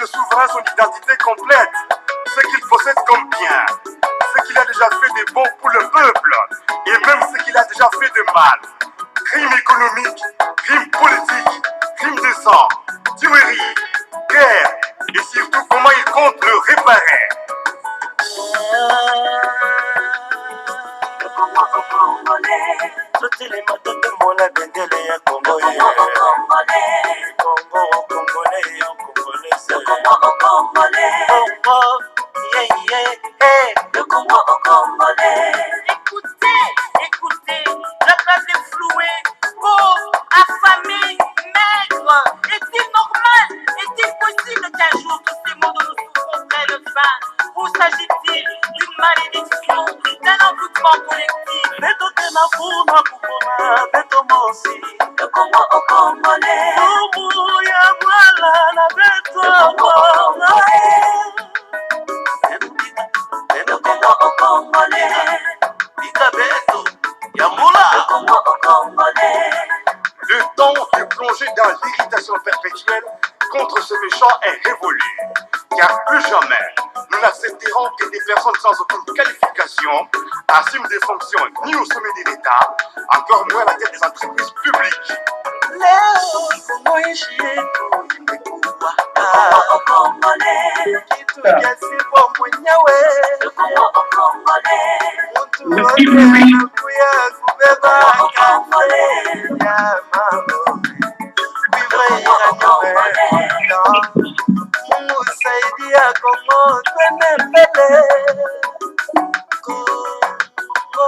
souverain son identité complète, ce qu'il possède comme bien, ce qu'il a déjà fait de bon pour le peuple et même ce qu'il a déjà fait de mal. Crime économique, crime politique, crime de sang, tuerie, guerre et surtout comment il compte le réparer. Totelema totombola bendele ya Congo ye. Congo congolais yo congolaise. Congo ye ye eh. Le Congo au Congolais. Écoutez, écoutez, le peuple est floué, pauvre, affamé, maigre. Est-il normal, est-il possible qu'un jour tous ces maux dont nous souffrons prennent fin? Ou s'agit-il d'une malédiction, d'un envoûtement collectif? Beto tena kuna kukona beto mosi. Le Congo au Congolais. Fumu ya bwala na beto Le Congo au Congolais. Le Congo au Congolais. Bika beto ya mbula. Le Congo au Congolais. Le temps de plonger dans l'irritation perpétuelle contre ce méchant est révolu. Car plus jamais, nous n'accepterons que des personnes sans aucune qualification assument des fonctions ni au sommet de l'État, encore moins à la tête des entreprises publiques. Leo Kongo nchi yetu imekuwa Le Congo au Congolais. kitu cha sifa mwenyewe. Le Congo au Congolais. Mtu wote anakuya Le kubeba Congo au kafe Congolais. ya maombi. Le Vivre Congo au iranium Congolais. content. Mungu saidia Kongo twende mbele. Kongo.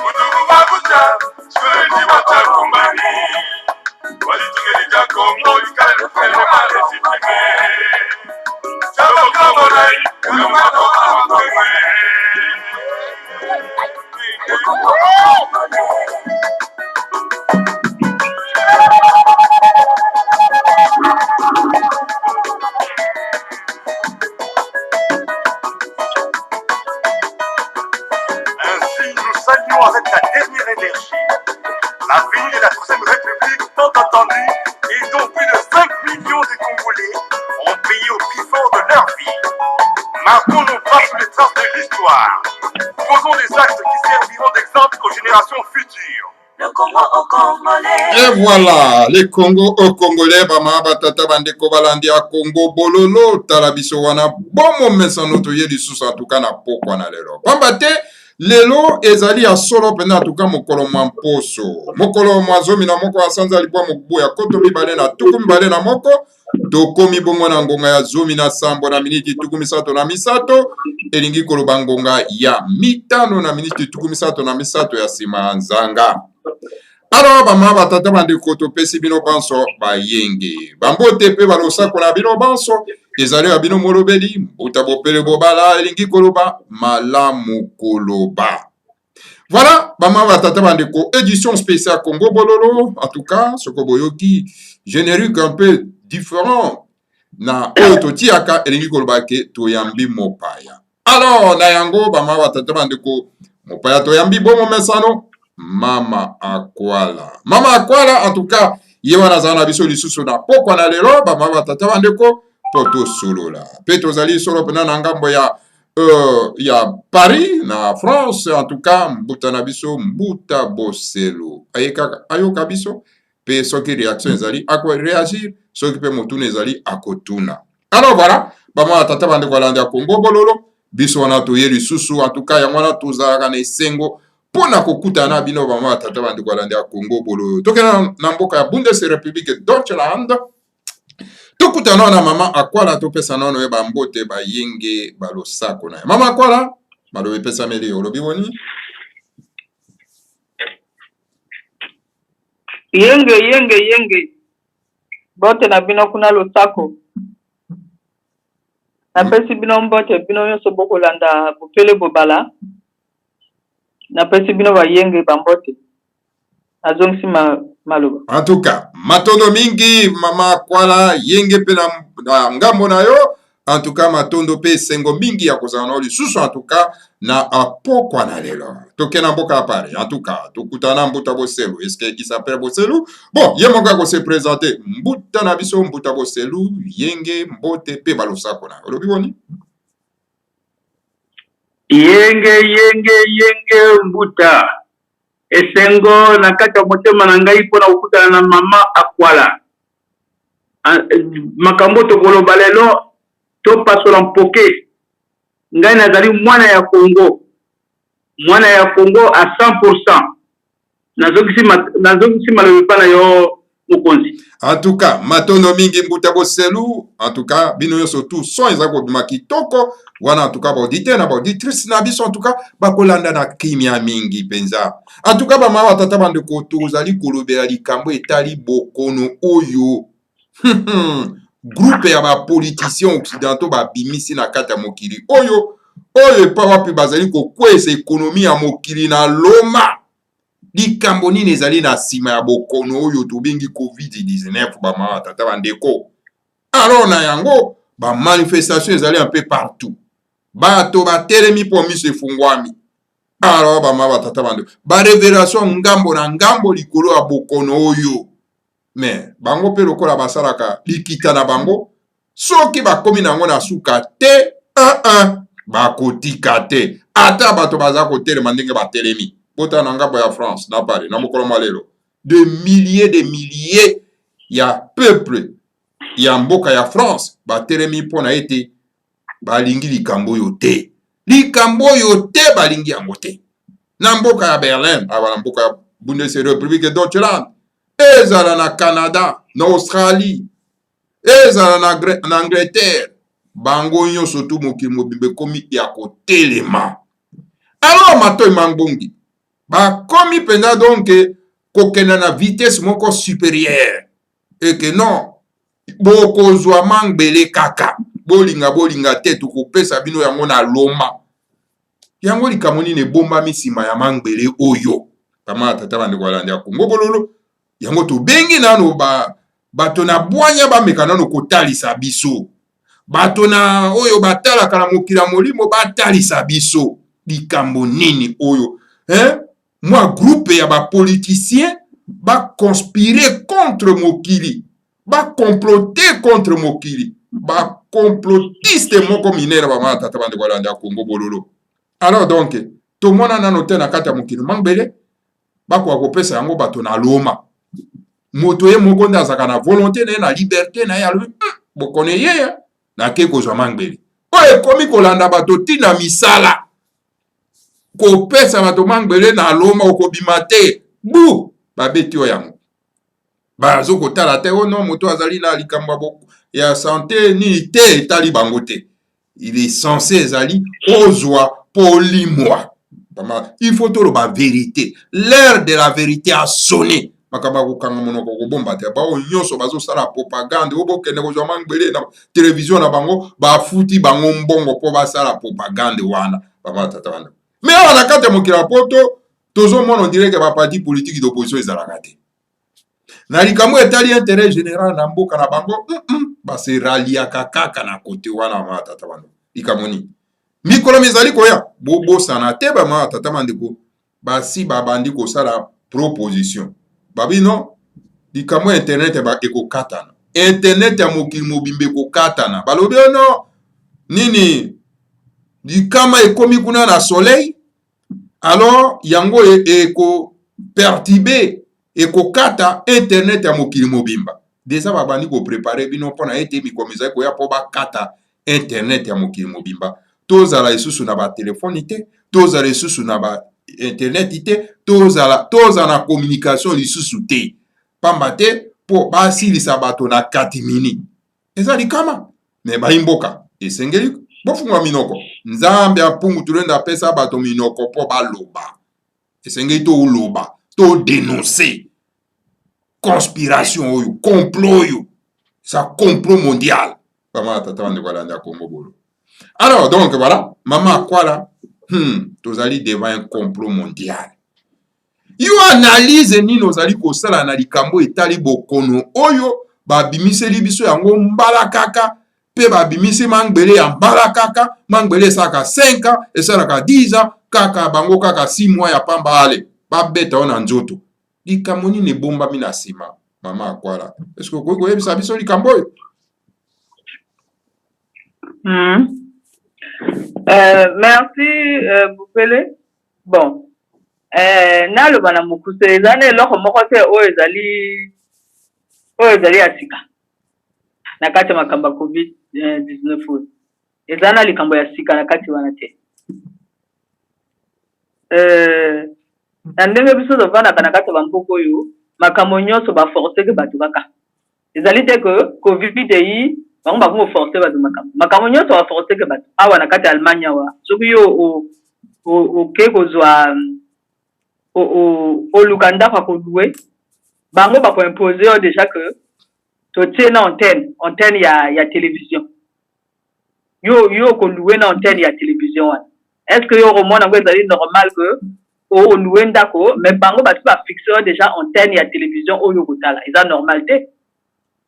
Udugu babucha, Le shwele Congo wacha au kumbani. Congolais. Walitungelija Kongo, ikale Le lufele Congo au male sipime. Congolais. Chabo kabolai, Le Congo kalumano au abakweme. Congolais. Le Congo au Congolais. Ainsi, nous saluons avec la dernière énergie la venue de la Troisième République tant attendue et dont plus de 5 millions de Congolais ont payé au prix fort de leur vie. Marquons nos pas sur les traces de l'histoire. Posons des actes qui serviront d'exemple aux générations futures. Le Congo au Congolais. Et voilà, le Congo au Congolais, bama batata bandeko balandi ya Congo bololo, tala biso wana bomo mesano toye lisusu atuka na pokwa na lelo. Pamba te lelo ezali ya solo mpenza atuka mokolo mwa mposo, mokolo mwa 11 ya sanza libwa mobu ya 2021, tokomi bongo na ngonga ya 17 na miniti 33, elingi koloba ngonga ya 5 na miniti 33 ya nsima ya nzanga. Alors bamama batata bandeko topesi bino banso bayenge bambote mpe balosako na bino banso ezali ya bino molobeli mbuta bopele bobala elingi koloba malamu koloba. Voilà bamama batata bandeko, édition spéciale Congo Bololo. En tout cas soko boyoki générique un peu différent na oyo totiaka elingi koloba ke toyambi mopaya. Alors na yango bamama batata bandeko mopaya toyambi bomo mesano Mama Akwala. Mama Akwala en tout cas ye wana azala na biso lisusu na pokwa na lelo bamama batata bandeko mpo tosolola mpe tozali solo mpena na ngambo ya ya Paris na France. En tout cas mbuta na biso mbuta Boselo ayekaka ayoka biso mpe soki réaction ezali ako réagir, soki mpe motuna ezali akotuna. Alors voilà bamama tata bandeko balandi ya Congo Bololo, biso wana toye lisusu. En tout cas yango wana tozalaka na esengo mpo na kokutana na bino bamama tata bandeko balandi ya Congo Bololo. Tokenda na mboka ya Bundesrepublik Deutschland, tokutana na mama Akwala, topesa nano ye bambote bayenge balosako na ye. Mama Akwala, maloba epesameli yo, olobi boni? Yenge yenge yenge, mbote na bino kuna losako. Napesi bino mbote bino nyonso bokolanda bopele bobala. Napesi bino bayenge bambote. Nazongisi maloba. En tout cas, matondo mingi mama Akwala, yenge mpe na ngambo na yo. En tout cas, matondo mpe esengo mingi ya kozala na yo lisusu. En tout cas, Na pokwa na lelo toke na mboka ya Paris. En tout cas tokutana na Mbuta Boselu. Est-ce que il s'appelle Boselu? Bon, ye moko ako se présenter. Mbuta na biso Mbuta Boselu, yenge mbote pe balosako na. Olobi boni? Yenge yenge yenge Mbuta. Esengo na kati ya motema na ngai mpo na kokutana na mama Akwala. Makambo tokoloba lelo topasola mpoke. Ngai nazali mwana ya Congo, mwana ya Congo à 100%. Nazongisi nazongisi maloba epai na yo mokonzi. En tout cas, matondo mingi Mbuta Boselu. En tout cas, bino nyonso tout son eza kobima kitoko wana. En tout cas, ba auditeur na ba auditrice na biso en tout cas bakolanda na kimia mingi mpenza. En tout cas, bamama batata bandeko, tozali kolobela likambo etali bokono oyo groupe ya ba politiciens occidentaux babimisi na kati ya mokili oyo oyo epa wapi bazali kokweyisa ekonomi ya mokili na loma. Likambo nini ezali na nsima ya bokono oyo tobengi COVID-19, bamama tata bandeko? Alors na yango ba manifestation ezali un peu partout, bato batelemi mpo miso efungwami. Alors bamama batata bandeko, ba revelation ngambo na ngambo likolo ya bokono oyo. Me bango mpe lokola basalaka likita na bango, soki bakomi na yango na suka te, uh -uh, bakotika te ata bato baza kotelema ndenge batelemi. Botala na ngambo ya France na Paris na mokolo mwa lelo, de milliers de milliers ya peuple ya mboka ya France batelemi mpo na ete balingi likambo oyo te, likambo oyo te, balingi yango te. Na mboka ya Berlin, awa na mboka ya Bundesrepublik Deutschland, ezala na Canada, na Australie, ezala na, na Angleterre, bango nyonso tu mokili mobimba ekomi ya kotelema. Alors matoi mangbongi bakomi mpenza donc kokenda na vitesse moko supérieure eke non, bokozwa mangbele kaka bolinga bolinga te, tokopesa bino yango na loma. Yango likambo nini ebombami nsima ya mangbele oyo? Kama tata bandeko balandi ya Kongo bololo, yango tobengi nano ba bato na bwanya bameka nano kotalisa biso, bato na oyo batalaka na mokili ya molimo batalisa biso likambo nini oyo, hein? Mwa groupe ya ba politiciens ba conspirer contre mokili, ba comploter contre mokili, ba complotiste moko minene ba mama tata bandeko balandi ya Kongo bololo. Alors donc tomona nano te na kati ya mokili mangbele bakoka kopesa yango bato na loma. Moto ye moko nde azalaka na volonté na ye na liberté na ye, alobi bokono eye nake kozwa mangbele oyo ekomi kolanda bato ntina misala kopesa bato mangbele na loma, okobima te bu babeti yo yango bazo kotala te o no moto azali na likambo ya sante nini te, etali bango te. Il est censé ezali ozwa polimwa. Il faut toloba vérité, l'heure de la vérité a sonné. Makambo ya kokanga monoko kobomba te, baoyo nyonso bazosala propagande oyo bokende kozwa mangbele na televizio na bango, bafuti bango mbongo mpo basala propagande wana, bama tata wana. Me awa na kati ya mokili ya poto tozomona on dirait que ba parti politique d'opposition ezalaka te na likambo etali intérêt général na mboka na bango. Base ralliaka kaka na kote wana, bama tata wana. Likambo nini mikolo mizali koya, bobosana te bama tata bandeko, basi babandi kosala proposition babino likambo ya internet ekokatana, internet ya mokili mobimba ekokatana. Balobi ono nini, likama ekomi kuna na soleil, alors yango ekoperturbe, ekokata internet ya mokili mobimba. Deja babandi koprepare bino mpona ete mikolo mizali koya mpo bakata internet ya mokili mobimba. Tozala lisusu na batelefoni te, tozala lisusu na ba internet te, tozala tozala na communication lisusu te, pamba te mpo basilisa bato na katimini. Eza likama me bayi mboka esengeli bofungola minoko. Nzambe apungu tulenda apesa bato minoko mpo baloba. Esengeli toloba, todenonse conspiration oyo, complot oyo, sa complot mondial. Mama tata bandeko balanda Kongo bolo. Alors donc voilà, mama Akwala, tozali devant un complot mondial. Yo analyse nini ozali kosala na likambo etali bokono oyo babimiseli biso yango mbala kaka? mpe babimisi mangbele ya mbala kaka. Mangbele esalaka 5 ans, esalaka 10 ans, kaka bango kaka 6 mois ya pamba, ale babeta yo na nzoto. Likambo nini ebombami na nsima, mama Akwala? Eske okoki koyebisa biso likambo oyo? Merci Bupele. Bon, naloba na mokuse, eza na eloko moko te oyo ezali ya sika na kati ya makambo ya COVID 19 oyo. Eza na likambo ya sika na kati wana te. Na ndenge biso tovandaka na kati ya bamboka oyo, makambo nyonso baforceke bato kaka. Ezali te ke COVID eyi, bango bakomi koforce bato makambo. Makambo nyonso baforceke bato awa na kati ya Allemagne awa. Soki yo oke kozwa, oluka ndako ya kolouer, bango bakoimpose yo déjà ke totie na antenne ya télévision. Yo okolouer na antenne ya télévision wana. Est ce que yo okomona yango ezali normal ke olouer ndako, mais bango basi bafixe yo déjà antenne ya télévision oyo okotala? Eza normal te.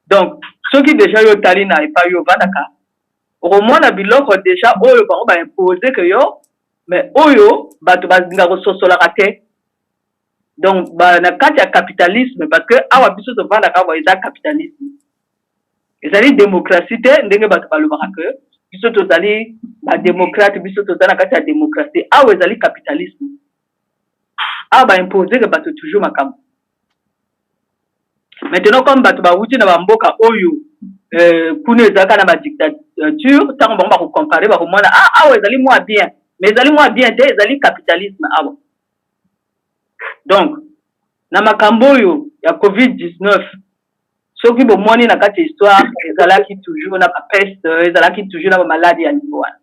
Donc soki déjà yo otali na epai yo ovandaka, okomona biloko déjà oyo bango baimpose ke yo, mais oyo bato balinga kososolaka te. Donc na kati ya capitalisme, parce que awa biso tovandaka awa eza capitalisme, ezali démocratie te. Ndenge bato balobaka ke biso tozali badémocrate, biso toza na kati ya démocratie, awa ezali capitalisme. Awa baimpose ke bato toujours makambo. Maintenant, comme bato bawuti na bamboka oyo kuna ezalaka na badictature, ntango bango bakocompare, bakomona: "Ah, awa ezali mwa bien." Mais ezali mwa bien te, ezali capitalisme awa. Donc na makambo oyo ya COVID-19, soki bomoni na kati ya histoire, ezalaki toujours na bapeste, ezalaki toujours na bamaladi ya niveau wana.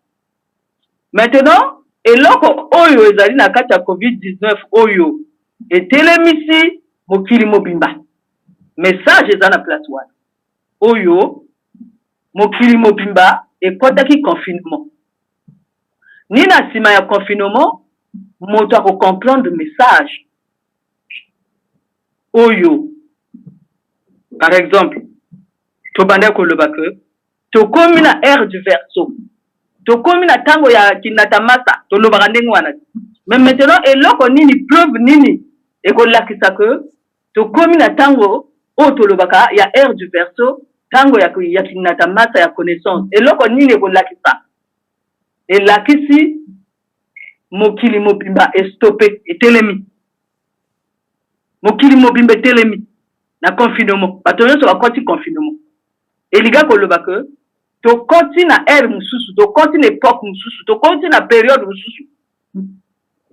Maintenant, eloko oyo ezali na kati ya COVID-19 oyo etelemisi mokili mobimba, message eza na place wana oyo mokili mobimba ekɔtaki confinement. Ni na nsima ya confinement, moto akocomprendre message oyo. Par exemple, tobandaki koloba ke tokomi na ère du Verseau, tokomi na ntango ya kinatamasa, tolobaka ndenge wana. Mais maintenant, eloko nini, preuve nini ekolakisa ke tokomi na ntango oyo tolobaka ya ère du Verseau, ntango ya kinatamasa ya connaissance? Eloko nini ekolakisa? Elakisi mokili mobimba estope, etelemi. Mokili mobimba etelemi na confinement, bato nyonso bakɔti confinement. Elinga koloba ke tokɔti na ère mosusu, tokɔti na époque mosusu, tokɔti na période mosusu,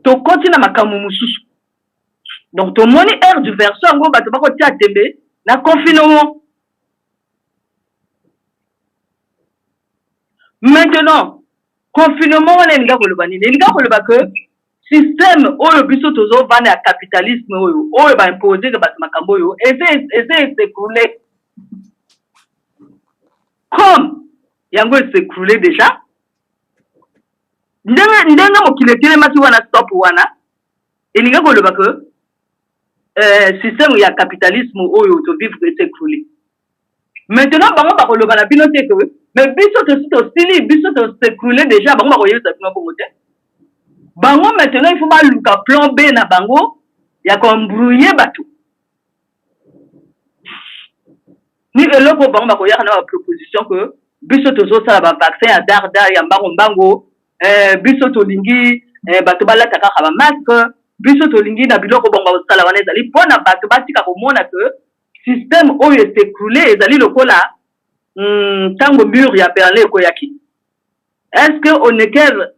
tokɔti na makambo mosusu. Donc tomoni ère du Verseau yango, bato bakotia tembe na confinement. Maintenant, confinement wana elinga koloba nini? Elinga koloba ke système oyo biso tozovanda ya capitalisme oyo baimpose ke bato makambo oyo eza es'écroule. Comme yango es'écroule déjà, ndenge mokili etelemaki wana, stop wana, elingi koloba ke système ya capitalisme oyo tovivre es'écroule. Maintenant, bango bakoloba na bino te ke mais biso tosi tosili, biso tos'écroule déjà. Bango bakoyebisa bino bongo te. Bango maintenant, il faut baluka plan B na bango ya koembrouiller bato. Ni eloko, bango bakoyaka na baproposition ke biso tozosala bavaccin ya dardar, ya mbango mbango, biso tolingi bato balata kaka bamasque, biso tolingi na biloko. Bango bakosala wana ezali mpona bato batika komona ke système oyo es'écroule. Ezali lokola ntango mur ya Berlin ekoyaki. Est ce que Honecker,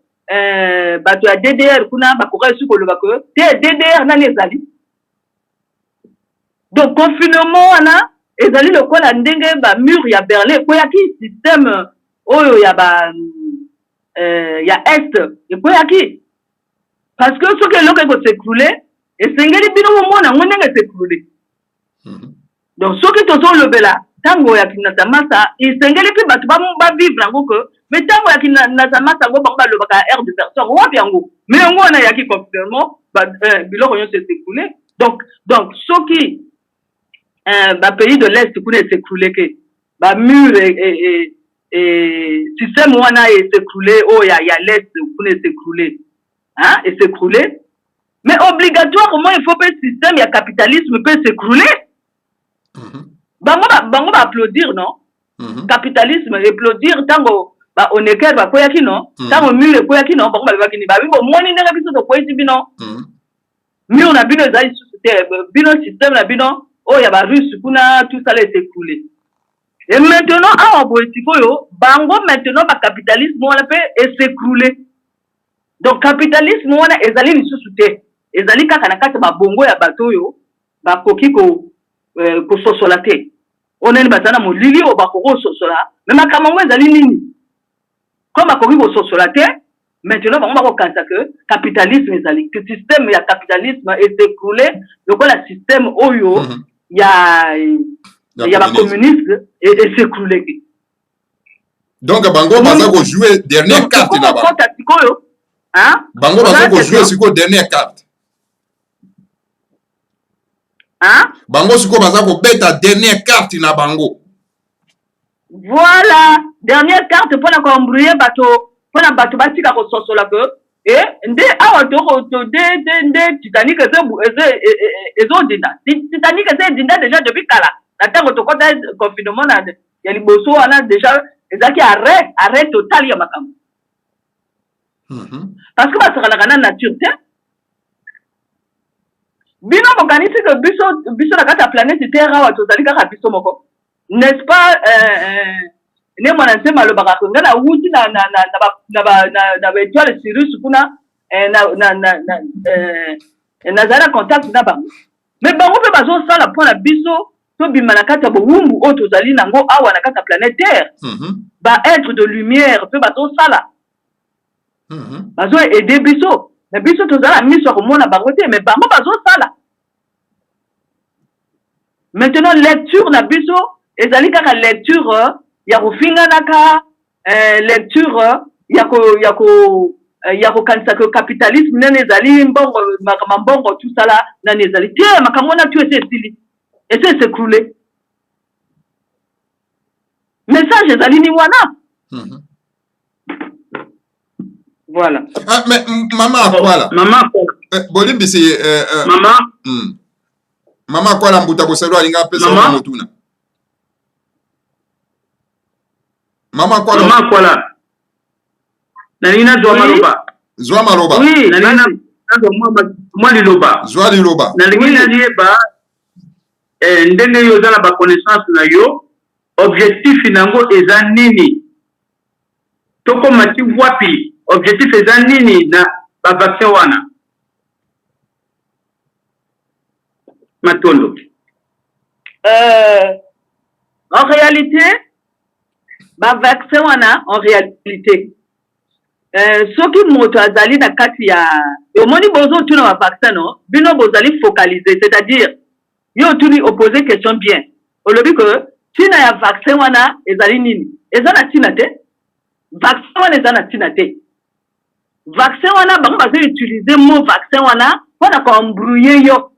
bato ya DDR kuna bakoka esi koloba ke te DDR nani ezali? Donc confinement wana ezali lokola ndenge bamur ya Berlin ekweyaki, système oyo ya ba ya Est ekweyaki. Parce que soki eloko ekos'écroule, esengeli bino bomona yango ndenge es'écroule. Donc soki tozolobela ntango ya kinatamasa, esengeli mpe bato bavivre yango ke mais ntango ya kinatamasa yango, bango balobaka ya ère de Verseau yango, wapi yango? Mais yango wana eyaki confinement, biloko nyonso es'écroule. Donc soki bapays de l'Est kuna es'écroule ke bamur eh, système wana es'écroule oyo ya, ya l'est kuna es'écroule, hein, es'écroule, mais obligatoirement il faut mpe système ya capitalisme mpe s'écroule. Bango bango baapplaudir, non? Capitalisme applaudir ntango bahonecker bakweyaki, non? Ntango mur ekweyaki, non? Bango balobaki nini? Babi bomoni ndenge biso tokweyisi bino mur na bino, ezali lisusu te. Bino système na bino oyo ya barusse kuna, tout ça es'écroule. Et maintenant awa boye sikoyo bango maintenant bacapitalisme wana mpe es'écroule. Donc capitalisme wana ezali lisusu te, ezali kaka na kati ya babongo ya bato oyo bakoki kososola te, oyo nani baza na molili oyo bakoki kososola. Mais makambo yango ezali nini? Comme bakoki kososola te, maintenant bango bakokanisa ke capitalisme ezali, ke système ya capitalisme es'écroule lokola système oyo ya bacommuniste es'écrouleki. Donc bango baza kojouer dernière carte na bango. Sikoyo. Bango baza kojouer sikoyo dernière carte. Bango sikoyo baza kobeta dernière carte na bango. Voilà, dernière carte mpona koembrouiller bato, mpona bato batika kososola ke e nde awa nde Titanic ezodinda. Titanic eza edinda déjà depuis kala. Na ntango tokɔta confinement na ya liboso wana, déjà ezalaki arrêt total ya makambo, parce que basakanaka na nature te. Bino bokanisi ke biso na kati ya planète Terre awa tozali kaka biso moko, n'est-ce pas? Ne Mwana Nsema alobaka ke ngai nawuti na baétoile Sirius kuna, nazali na contact na bango. Mais bango mpe bazosala mpona biso tobima na kati ya bowumbu oyo tozali nango awa na kati ya planète Terre. Baêtre de lumière mpe bazosala, bazoaider biso, mais biso tozala miso ya komona bango te, mais bango bazosala. Maintenant lecture na biso ezali kaka lecture ya kofinganaka, lecture ya kokanisa ke capitalisme nani ezali mbongo, makambo mbongo tusala nani ezali te. Makambo wana tu esi esili, esi es'écroule. Message ezali ni wana. Voilà. Ah, mais mama Akwala. Mama Akwala. Bolimbisi. Mama. Mama Akwala, mbuta bosalo alinga apesa motuna. Mama Akwala. Mama Akwala, nalingi nazwa maloba. Zwa maloba. Oui. Nalingi nazwa mwa liloba. Zwa liloba. Nalingi nayeba ndenge yo oza na baconnaissance na yo, objectif nango eza nini? Tokóma ti wapi? Objectif eza nini na bavaccin wana? Matondo. En réalité bavaccin wana, en réalité soki moto azali na kati ya omoni bozotuna bavaccin, no bino bozali focalisé, c'est-à-dire yo otuni, opose question bien, olobi ke ntina ya vaccin wana ezali nini? Eza na ntina te. Vaccin wana eza na ntina te. Vaccin wana, bango bazo utiliser mot vaccin wana mpona koembrouiller yo,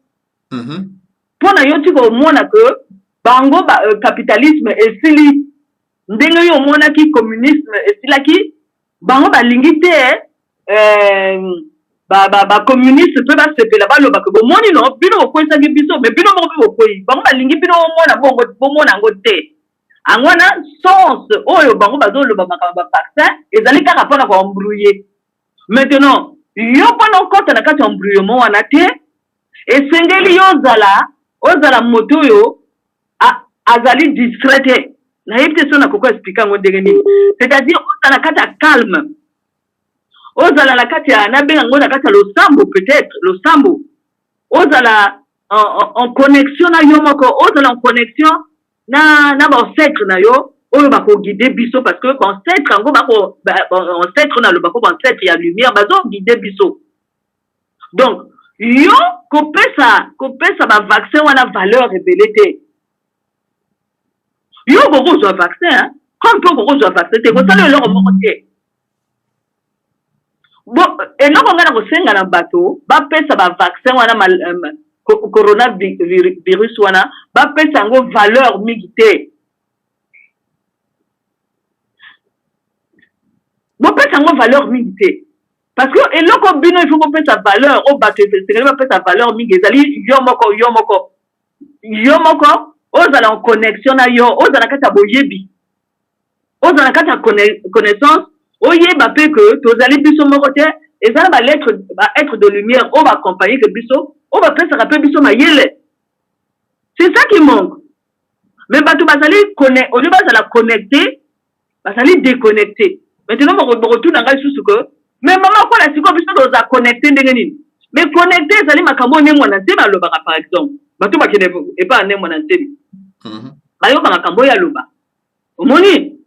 mpona yo tika omona ke bango ba, capitalisme esili ndenge yo omonaki communisme esilaki. Bango balingi te bacommuniste mpe basepela, balobaka bomoni no bino bokweyisaki biso, mais bino moko mpe bokwei. Bango balingi bino bomona bongo, bomona yango te. Yango wana sens oyo bango bazoloba makambo ya vaccin ezali kaka mpona koembrouiller. Maintenant yo, mpona okɔta na kati ya embrouillement wana te, esengeli yo ozala moto oyo azali distrait te. Nayebi te so nakoki expliquer yango ndenge nini. C'est-à-dire ozala na kati ya calme, ozala na kati ya, nabenga yango na kati ya losambo, peut-être losambo, ozala en connexion na yo moko, ozala en connexion na baancêtre na yo oyo bakoguider biso, parce que baancêtre yango bako ancêtre nalobako baancêtre ya lumière bazoguider biso. Donc yo kopesa bavaccin wana valeur ebele te. Yo okokozwa vaccin comme mpe okokozwa vaccin te, kosala eloko moko te. Bo eloko ngai na kosenga na bato bapesa bavaccin wana, coronavirus wana, bapesa yango valeur mingi te. Bopesa yango valeur mingi te. Parce que eloko bino il faut bopesa valeur, oyo bato esengeli bapesa valeur mingi ezali yo moko, yo moko. Yo moko ozala en connexion na yo, ozala na kati ya boyebi. Ozala na kati ya connaissance, oyeba pe que tozali biso moko te, eza na ba lettre, ba etre de lumière oyo ba accompagner que biso, oyo bapesaka pe biso mayele. C'est ça qui manque. Mais bato bazali au lieu bazala connecté, bazali déconnecté. Maintenant bokotuna ngai lisusu que mais mama kola sikoyo biso toza connecté ndenge nini? Mais connecté ezali makambo oyo Ne Muanda Nsemi alobaka par exemple. Bato bakende epai ya Ne Muanda Nsemi. Bayoka makambo oyo aloba. Omoni?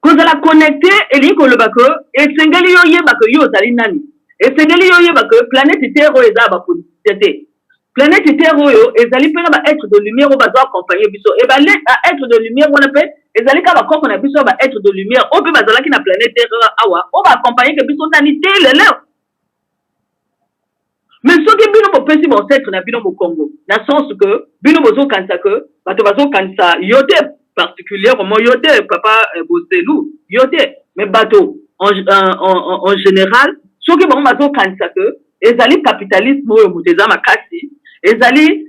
Kozala connecté elingi koloba que esengeli yo oyeba que yo ozali nani. Esengeli yo oyeba que planète Terre oyo eza ya ba politiciens te. Planète Terre oyo ezali pe na ba etre de lumière oyo bazo accompagner biso. Et ba etre de lumière wana pe ezali kaka ba koko na biso ya ba etre de lumière oyo pe bazalaki na planète Terre awa oyo ba accompagner ke biso nani te lelo. Mais soki bino bopesi ba ancêtre na bino mokongo na sens que bino bozokanisa que bato bazokanisa yo te particulièrement yo te papa Boselu yo te mais bato en général soki bango bazokanisa que ezali capitalisme oyo moto eza makasi, ezali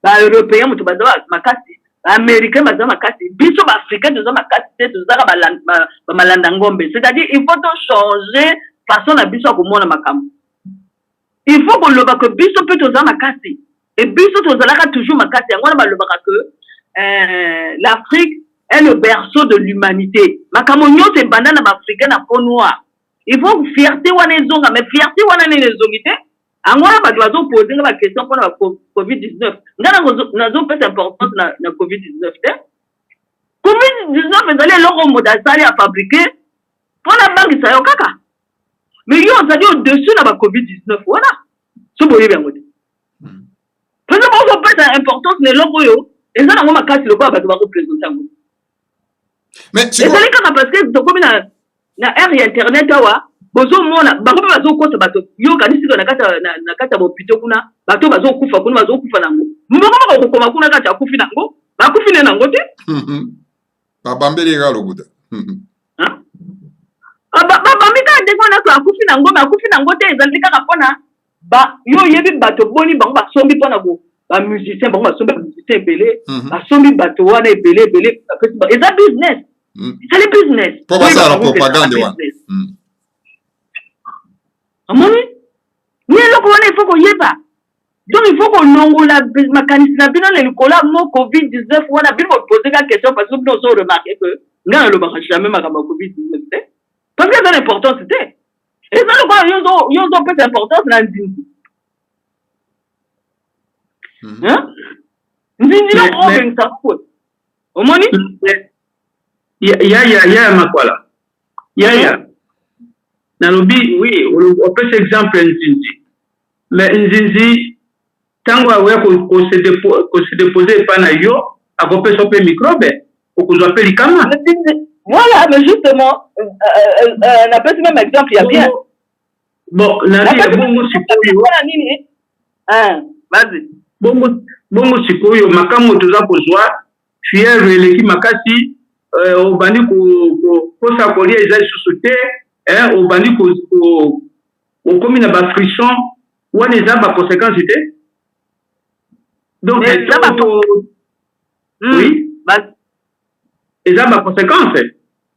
ba européen moto baza makasi, ba américain baza makasi, biso ba africain toza makasi te, tozaka ba malanda ngombe. C'est-à-dire il faut to changer façon na biso ya komona makambo. Il faut koloba que biso pe toza makasi et biso tozalaka toujours makasi. Yango wana balobaka que l'Afrique est le berceau de l'humanité. Makambo nyonso ebanda na ba africain na peau noire. Il faut fierté wana ezonga, mais fierté wana nini ezongi te? Yango wana bato bazopoze nga ba question mpona ba COVID-19. Nga nazopesa importance na COVID-19 te. COVID-19 ezali eloko moto asali a fabriqué mpona bangisa yo kaka. Mais yo ozali au-dessus na ba COVID-19 wana. So boyebi yango te. Mpenza bozopesa importance na eloko oyo eza nango makasi lokola bato bakopresente yango. Ezali kaka parce que tokomi na ère ya internet awa, bozomona bango mpe bazokosa bato. Yo kanisi na kati na kati ya bopito kuna bato bazokufa kuna, bazokufa nango moko moko kokoma kuna kati akufi nango, bakufi ne nango te. Babambeli kaka lokuta. Babambi kaka ndenge wana so akufi nango, me akufi nango te. Ezali kaka mpona yo oyebi bato boni bango basombi mpona ba musicien, bango basombi ba musicien ebele, basombi bato wana ebele ebele, eza business. Ezali business. Mpo basala propagande wana. Amoni ni eloko wana il faut koyeba. Donc il faut kolongola makanisi na bino na likolo ya mo COVID-19 wana. Bino bopose ka question parce que bino ozo remarquer que ngai nalobaka jamais makambo ya COVID-19 te, parce que eza na importance te. Eza lokola yo ozopesa importance na nzinzi. Nzinzi eloko obengisa ngo omoni. Yaya, yaya Makwala, yaya, nalobi oui, opesa exemple nzinzi, mais nzinzi ntango akoya kose déposer epai na yo, akopesa mpe microbe, okozwa mpe likama. Voilà, mais justement napesi même exemple ya bien. Bon, nabi bongo sikoyo nini? Vas-y. Bongo sikoyo makambo toza kozwa, fièvre eleki makasi, obandi kosa kolia eza lisusu te, obandi okomi na bafrisson wana, eza baconséquence te? Donc oui, eza baconséquence.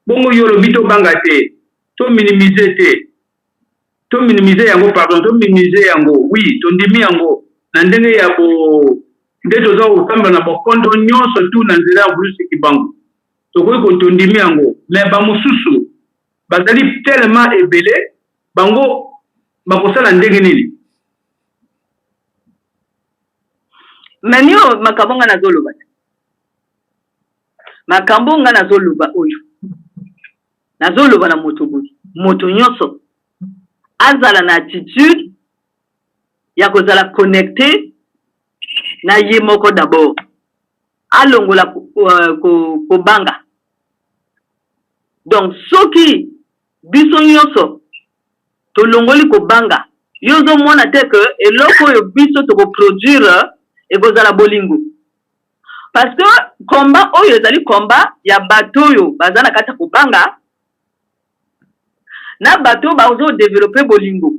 Bongo yo olobi tobanga te, tominimize te, tominimize yango, pardon, tominimize yango. Oui, tondimi yango na ndenge ya ko nde toza kotambola na bokondo nyonso tu na nzela ya Mvuluzi Kimbangu, tokoki kotondimi yango, mais bamosusu bazali tellement ebele, bango bakosala ndenge nini? Mais nio makambo nga nazoloba te, makambo nga nazoloba oyo nazoloba na moto boye, moto nyonso azala na attitude ya kozala connecté na ye moko d'abord, alongola kobanga. Donc soki biso nyonso tolongoli kobanga, yo ozomona te ke eloko oyo biso tokoproduire ekozala bolingo, parce que combat oyo ezali combat ya bato oyo baza na kati ya kobanga. Na bato oyo bazo developper bolingo.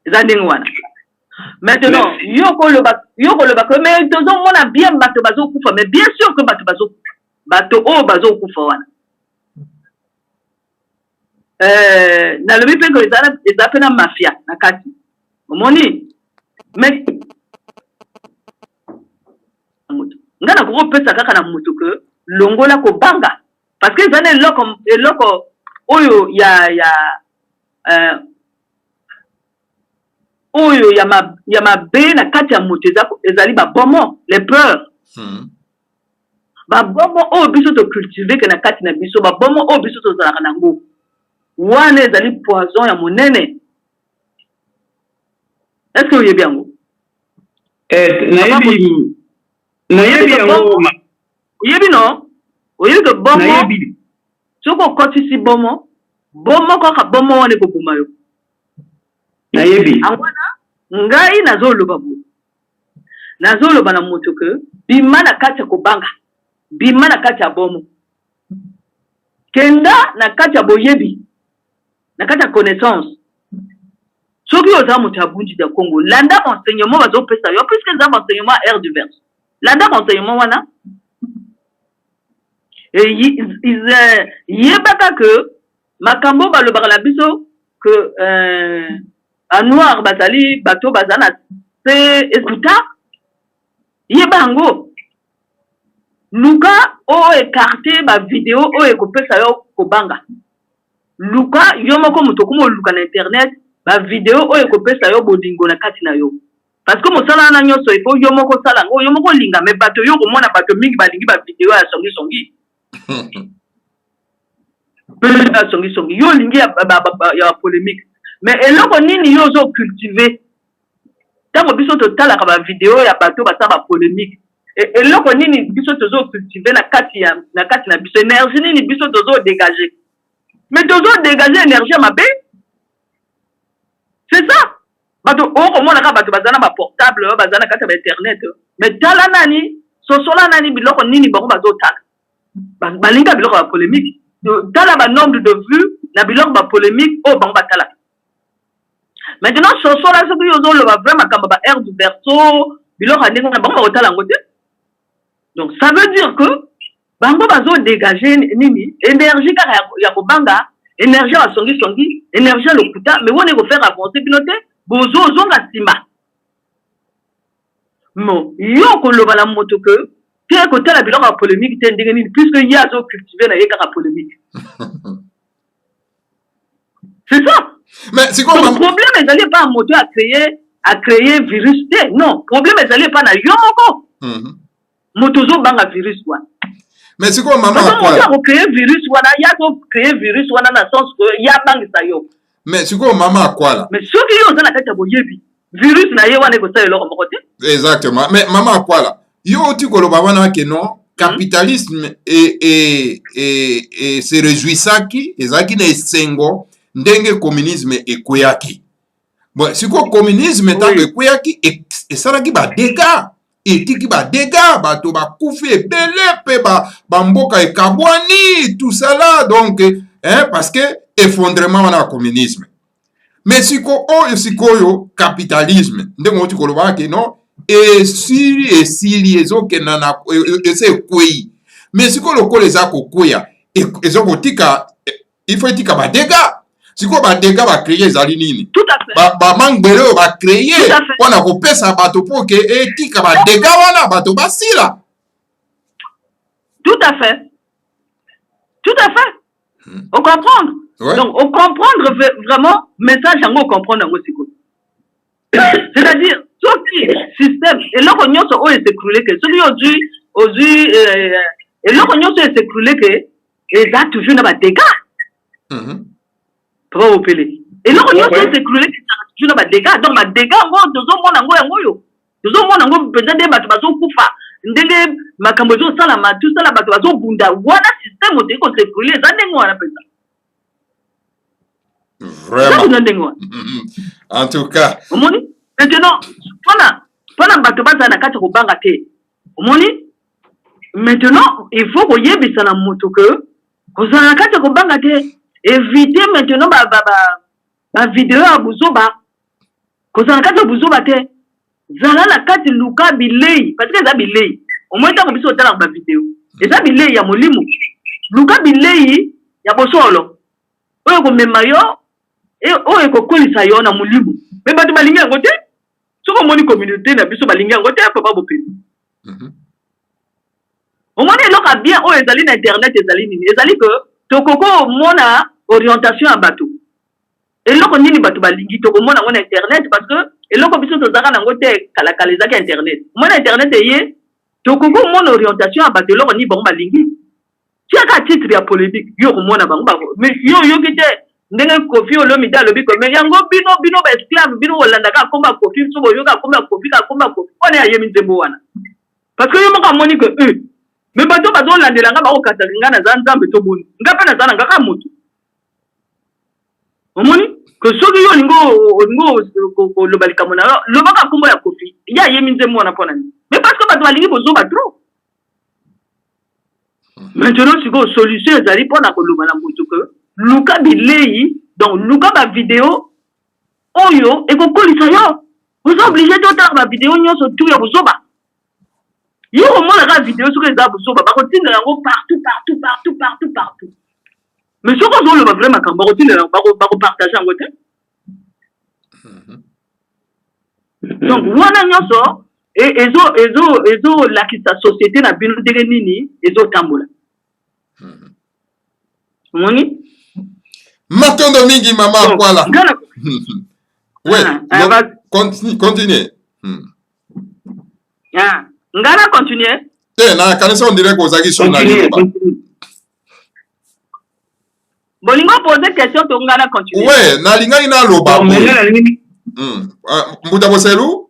Eza ndenge wana. Maintenant, yo koloba, yo koloba que mais tozomona bien bato bazokufa, mais bien sûr que bato bazokufa. Bato oyo bazokufa wana. Euh, nalobi mpe que eza eza mpe na mafia na kati. Omoni? Mais nga nakoki kopesa kaka na moto que longola kobanga parce que eza na eloko eloko oyo ya ya euh, oyo ya ma, ya mabe na kati ya moto eza, ezali babomo les peurs Babomo oyo biso to cultive ke na kati na biso, babomo oyo biso tozalaka na yango wana ezali poison ya monene. Est-ce que oyebi yango? Eh, nayebi nayebi yango. Oyebi no? Oyebi ke bomo soki okotisi bomo, bomo kaka bomo wana ekoboma yo. Nayebi. Yango wana ngai nazoloba boye. Nazoloba na moto que bima na kati ya kobanga, bima na kati ya bomo, kenda na kati ya boyebi, na kati ya connaissance. Soki oza moto ya Bundu dia Kongo, landa ba enseignement bazopesa yo, puisque eza ba enseignement ya aire du verse. Landa ba enseignement wana. Et yebaka que makambo balobaka na biso que euh, ba noir bazali bato baza na se ekuta yeba yango luka o écarte ba video oyo ekopesa yo kobanga luka yo moko moto okoma oluka na internet ba video oyo ekopesa yo bolingo na kati na yo parce que mosala wana nyonso il faut yo moko osala yango yo moko olinga me bato yo okomona bato mingi balingi ba video ya songisongi ya songisongi yo olingi ya bapolémique mais eloko nini yo ozo cultive ntango biso totalaka bavideo ya bato basala bapolémique eloko nini biso tozo cultive na kati ya na kati na biso énergie nini biso tozo dégage mais tozo dégage énergie ya mabe c'est ça bato okomona kaka bato baza na baportable baza na kati ya bainternet mais tala nani sosola nani biloko nini bango bazotala balinga biloko ya polémique tala ba nombre de vues na biloko ba polémique oyo bango batalaka maintenant sosola soki yo ozoloba vrai makambo ba aire du berceau biloko ya ndenge wana bango bakotala yango te donc ça veut dire que bango bazo dégage nini énergie kaka ya kobanga énergie ya basongisongi énergie ya lokuta mais wana ekofaire avancer bino te bozozonga nsima mo yo koloba na moto ke te kotala biloko ya polémique te ndenge nini puisque ye azo cultive na ye kaka polémique c'est ça mais sikoyo donc problème ezali epa ya moto acréer acréer virus te non problème ezali epa na yo moko moto ozobanga virus wana mais sikoyo mama moto akocréer virus wana ye azocréer virus wana na sens que ye abangisa yo mais sikoyo mama akwala mais soki yo oza na kati ya boyebi virus na ye wana ekosala eloko moko te exactement mais mama akwala yo oti koloba wana ke non capitalisme e, e, e, e se réjouissaki ezalaki na esengo ndenge communisme ekweyaki bon sikoyo communisme ntango ekweyaki esalaki badégâts etiki badégâts bato bakufi ebele mpe bamboka ba ekabwani tout ça là donc hein, parce que effondrement wana ya communisme mais siko oyo sikoyo capitalisme ndenge oti koloba ke non esili esili ezokenda na ese ekwei mais sikoyo lokola eza kokweya eza kotika il faut etika badégâts sikoyo badégâts bacréer ezali nini bamangbele oyo bacréer mpona kopesa bato mpo ke etika badégâts wana bato basila tout à fait tout à fait ocomprendre ouais. Donc ocomprendre vraiment message yango ocomprendre yango sikoyo c'est-à-dire soki système eloko nyonso oyo es'écroule ke soki ozwi ozwi eloko nyonso oyo es'écroule ke eza toujours na badégâts papa Bopele eloko nyonso oyo es'écroule ke ezaka toujours na badégâts donc badégâts yango tozomona yango yango oyo tozomona yango mpenza nde bato bazokufa ndenge makambo ezosalama tosala bato bazobunda wana système otoki kos'écrouler eza ndenge wana mpenza vraiment ndenge wana en tout cas omoni maintenant mpona mpona bato bazala na kati ya kobanga te omoni maintenant il faut koyebisa na moto ke kozala na kati ya kobanga te. Éviter maintenant ba ba ba, ba video ya buzoba. Kozala na kati ya buzoba te. Zala na kati luka bilei parce que eza bilei. Omoni ntango biso otalaka ba video. Eza bilei ya molimo. Luka bilei ya bosolo oyo ekomema yo oyo ekokolisa yo na molimo. Mais bato balingi yango te. Soki omoni communauté na biso balingi yango te papa Bopeli. Omoni eloko ya bien oyo ezali na internet ezali nini? Ezali que tokoki komona orientation ya bato. Eloko nini bato balingi tokomona yango na internet parce que eloko biso tozalaka na yango te kala kala ezalaki internet. Omoni internet eye tokoki komona orientation ya bato eloko nini bango balingi. Tia kaka titre ya polemique yo okomona bango bako mais yo oyoki te ndenge Koffi Olomide alobi ko mais yango bino bino ba esclave bino bolanda kaka kombo ya Koffi soki boyoki kaka kombo ya Koffi kaka kombo ya Koffi pona ye ayemi nzembo wana parce que ye moko amoni que euh mais bato bazolandela nga bakokataka nga naza nzambe to boni nga mpe naza na nga kaka moto omoni que soki yo olingi olingi koloba likambo na yo loba kaka kombo ya Koffi ye ayemi nzembo wana pona nini mais parce que bato balingi bozoba trop. Maintenant sikoyo solution ezali pona koloba na moto que luka bileyi donc luka ba video oyo ekokolisa yo. Oza oblige te otala ba video nyonso tout ya buzoba. Yo okomona kaka video soki eza buzoba bakotindela yango partout partout partout partout partout. Mais soki ozoloba vrai makambo bakotindela bako partager yango te. Donc wana nyonso ezo ezo ezo lakisa société na bino ndenge nini ezo tambola. Omoni? Matondo mingi mama Akwala. Ouais, ah, ah, continue, continue. Ah, nga na continuer. Te, na kanisa on dirait kozaki so na liloba. Bolingo poser question to nga na continuer. Ouais, nalingaki naloba boye. Mbuta Boselu?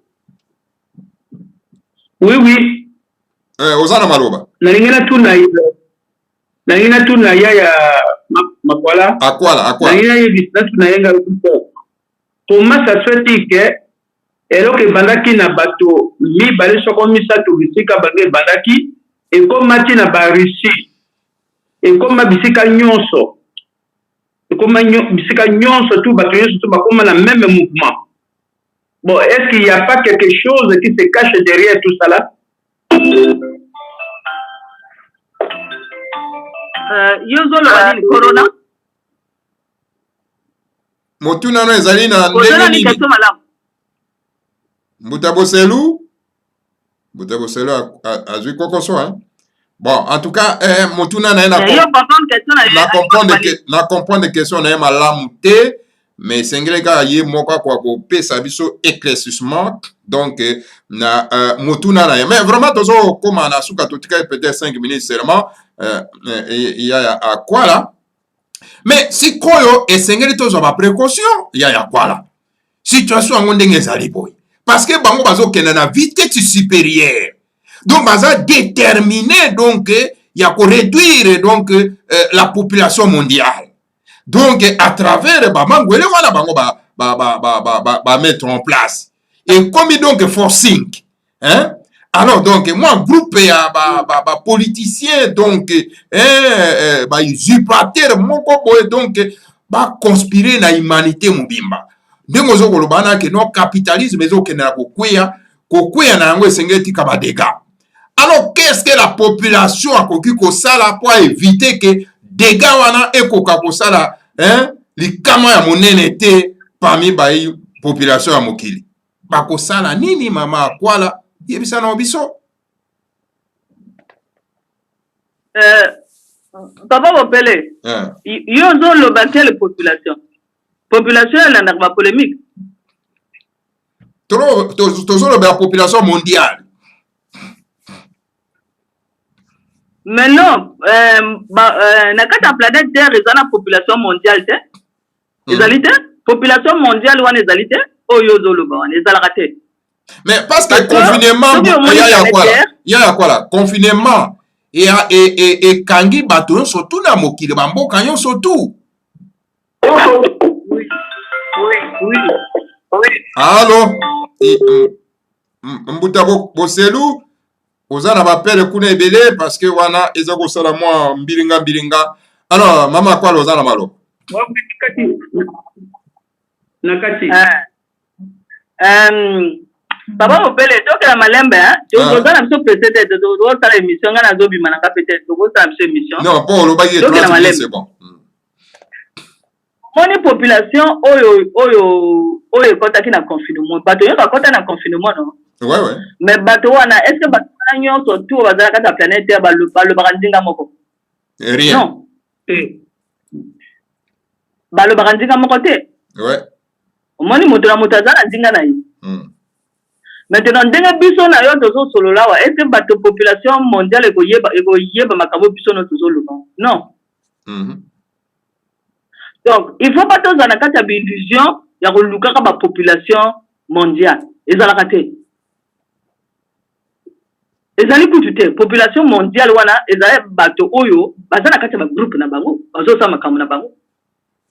Oui, oui. Eh, oza na maloba. Nalingi natuna ye. Nalingi natuna ya ya Makwala. Akwala, akwala. Nalingi nayebisa natuna ye ngai comment ça se fait que eloko ebandaki na bato mibale soko misato bisika bango ebandaki ekomati na ba Russie ekoma bisika nyonso ekoma bisika nyonso tout bato nyonso tout bakoma na meme mouvement bon est ce qu'il y a pas quelque chose qui se cache derrière tout ça là? Yo ozoloba nini corona? Motuna no ezali na ndenge nini? Mbuta Boselu Mbuta Boselu azwi kokoso hein? Bon, en tout cas, eh, motuna na ye na, na comprendre que na comprendre question na ye malamu te, mais esengeli kaka ye moko akoka kopesa biso éclaircissement donc na motuna na ye. Mais vraiment tozokoma na suka, totikali peut-être 5 minutes seulement ya ya Akwala. Mais sikoyo esengeli tozwa ba précaution ya ya Akwala. Situation yango ndenge ezali boye parce que bango bazokende na vitesse supérieure, donc baza déterminé donc ya ko réduire donc la population mondiale, donc à travers ba mangwele wana bango ba ba ba ba ba, ba, ba mettre en place ekomi donc forcing hein. Alors donc moi groupe ya ba ba, ba politiciens donc hein, ba usurpateur moko boye donc ba conspirer na humanité mobimba ndenge ozo koloba na ke no capitalisme ezokende na kokweya kokweya na yango esengeli etika ba dégâts. Alors qu'est-ce que la population akoki kosala po éviter que dégâts wana ekoka kosala hein, likama ya monene te parmi ba population ya mokili? Bakosala nini mama Akwala? Yebisa na biso. Papa Bopele, yo ozoloba quelle population? Population elandaka ba polemique? Tozolobela population mondiale. Mais non, na kati ya planète Terre eza na population mondiale te. Ezali te? Population mondiale wana ezali te? Oyo ozoloba wana ezalaka te. Mais parce que confinement ya ya kwala, ya ya kwala, confinement ekangi bato nyonso tu na mokili, ba mboka nyonso tu. Oui, oui, oui. Allo, Mbuta Boselu, oza na bapele kuna ebele parce que wana eza kosala mwa mbilinga mbilinga. Alors mama Akwala oza na maloba. Kati na kati. Papa Mopele, tokela malembe, hein? Toza na biso presse te, tozosala émission, ngai nazobima na nga pe te, tokosala biso émission. Non, po olobaki Tokela malembe. C'est bon. Moni population oyo ekɔtaki na confinement, bato oyo bakɔta na confinement, non? Ouais. Mais bato wana, est ce que bato wana nyonso tu oyo bazala kati ya planète Terre balobaka ndinga moko? Rien. Non. Balobaka ndinga moko te. Omoni, moto na moto aza na ndinga na ye. Maintenant, ndenge biso na yo tozosolola awa, est ce que bato, population mondiale ekoyeba makambo biso no tozoloba? Non. Donc il faut pas tozala na kati ya baillusion ya kolukaka bapopulation mondiale. Ezalaka te, ezali kutu te. Population mondiale wana ezali bato oyo baza na kati ya bagroupe na bango, bazosala makambo na bango,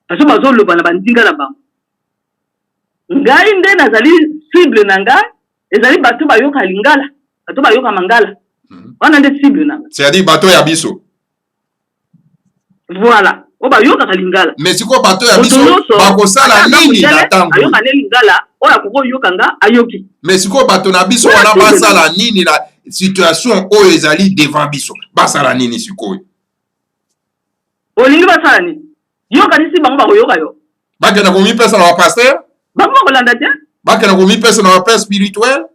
bazo bazoloba na bandinga na bango. Ngai nde nazali cible na ngai, ezali bato bayoka lingala, bato bayoka mangala. Wana nde cible na ngai. C'est-à-dire bato ya biso. Voilà, oyo bayokaka lingala. Mais sikoyo bato ya biso bakosala nini na ntango? Ayoka nde lingala, oyo akoki oyoka nga ayoki. Mais sikoyo bato na biso wana basala nini na situation oyo ezali devant biso? Basala nini sikoyo? Olingi basala nini? Yo okanisi bango bakoyoka yo? Bakenda komipesa na bapasteur? Bango bakolanda te. Bakenda komipesa na bapère spirituel?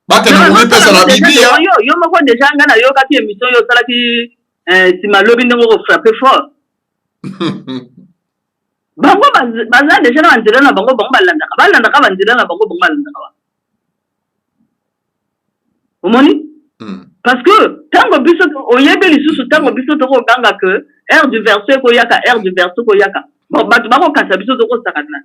Bakenda komipesa na Biblia? Yo moko déjà, nga nayokaki émission yo osalaki nsima lobi, ndenge okofrappe fort. Bango baza déjà na banzela na bango, bango balandaka banzela na bango, bango balandaka wa. Omoni, parce que ntango biso, oyebi lisusu, ntango biso tokoganga que ère du Verseau ekoyaka, ère du Verseau ekoyaka, bon, bato bakokasa biso, tokosakana.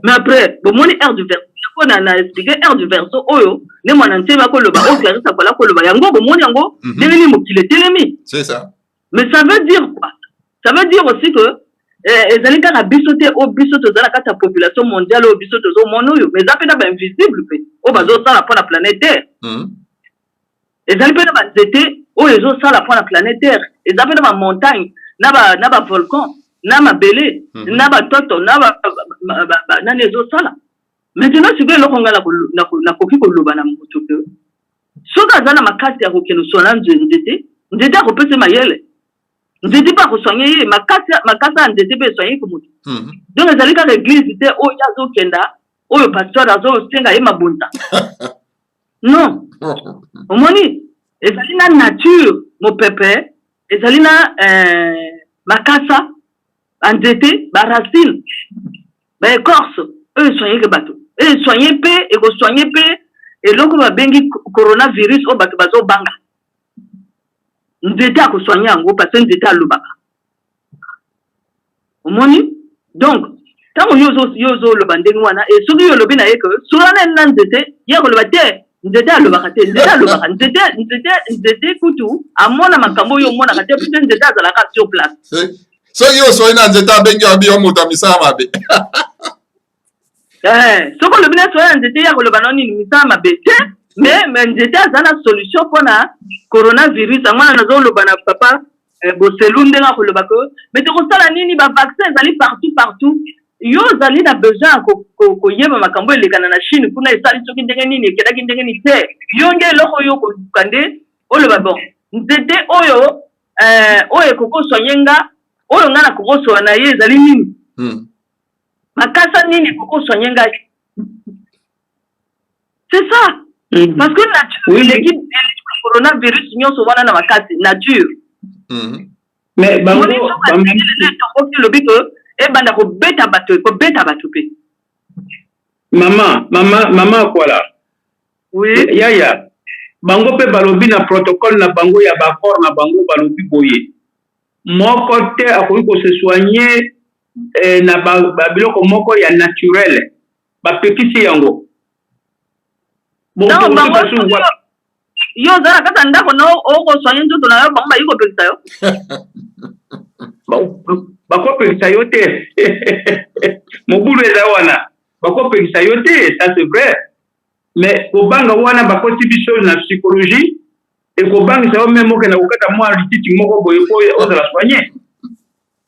Mais après bomoni ère du Verseau yango na expliquer ère du Verseau oyo nde mwana ntiemi akoloba, oyo Clarisse Akola koloba yango, bomoni yango ndenge nini mokili etelemi. C'est ça. Mais ça veut dire quoi? Ça veut dire aussi que ezali kaka biso te oyo biso toza na kati ya population mondiale oyo biso tozomona oyo, mais eza mpe na bainvisible mpe oyo bazosala mpo na planète Terre. Ezali mpe na banzete oyo ezosala mpo na planète Terre, eza mpe na bamontagne, na bavolcan, na mabele, na batoto, na nani ezosala. Maintenant sikoyo, eloko ngai nakoki koloba na moto ke soki aza na makasi ya kokende oswana nzete, nzete akopesa mayele, nzete mpe akosoigne ye, makasa ya nzete mpe esoigne ko moto. Donc ezali kaka église te oyo ye azokenda, oyo pasteur azosenga ye mabonza, non. Omoni, ezali na nature, mopepe, ezali na makasa, banzete, baracine, baécorce oyo esoigneke bato, oyo esoigne mpe ekosoigne mpe eloko babengi coronavirus oyo bato bazobanga. Nzete akosoigne yango parce que nzete alobaka. Omoni, donc ntango yo ozoloba ndenge wana, e soki yo olobi na ye ke sola nani na nzete, ye akoloba te, nzete alobaka te. Nzete alobaka, nzete kutu amona makambo oyo omonaka te, puisque nzete azalaka sur place. Soki osoi na nzete, abengi abi yo moto ya misala mabe. Soki olobi na soya ya nzete, ye akoloba no nini, misala mabe te. Mais nzete aza na solution mpona coronavirus. Yango wana nazoloba na papa Boselu, ndenge akoloba ke mais tokosala nini, bavaccin ezali partout partout. Yo ozali na besoin ya koyeba makambo elekana na Chine kuna, esali soki ndenge nini, ekendaki ndenge nini te. Yo nde eloko oyo okoluka nde oloba: bon, nzete oyo oyo ekoki kosoigne nga, oyo nga nakoki kosola na ye ezali nini? Makasa nini ekoki kosoigne ngai? C'est ça. Parce que nature eleki coronavirus nyonso wana na makasi, nature. Mais bango etomboki, elobi ke ebanda kobeta bato, ekobeta bato mpe. Mama, mama, mama Akwala. Oui. Yaya, bango mpe balobi na protocole na bango ya baaccord na bango, balobi boye: moko te akoki kose soigner na babiloko moko ya naturel, bapekisi yango. Ntango bango, yo oza na kati ya ndako na okosoigne nzoto na yo, bango bayi kopekisa yo. Bakopekisa yo te, mobulu eza wana, bakopekisa yo te, ça c'est vrai. Mais kobanga wana bakoti biso na psychologie, ekobangisa yo même okenda kokata mwa lititi moko boye po ozala soigné.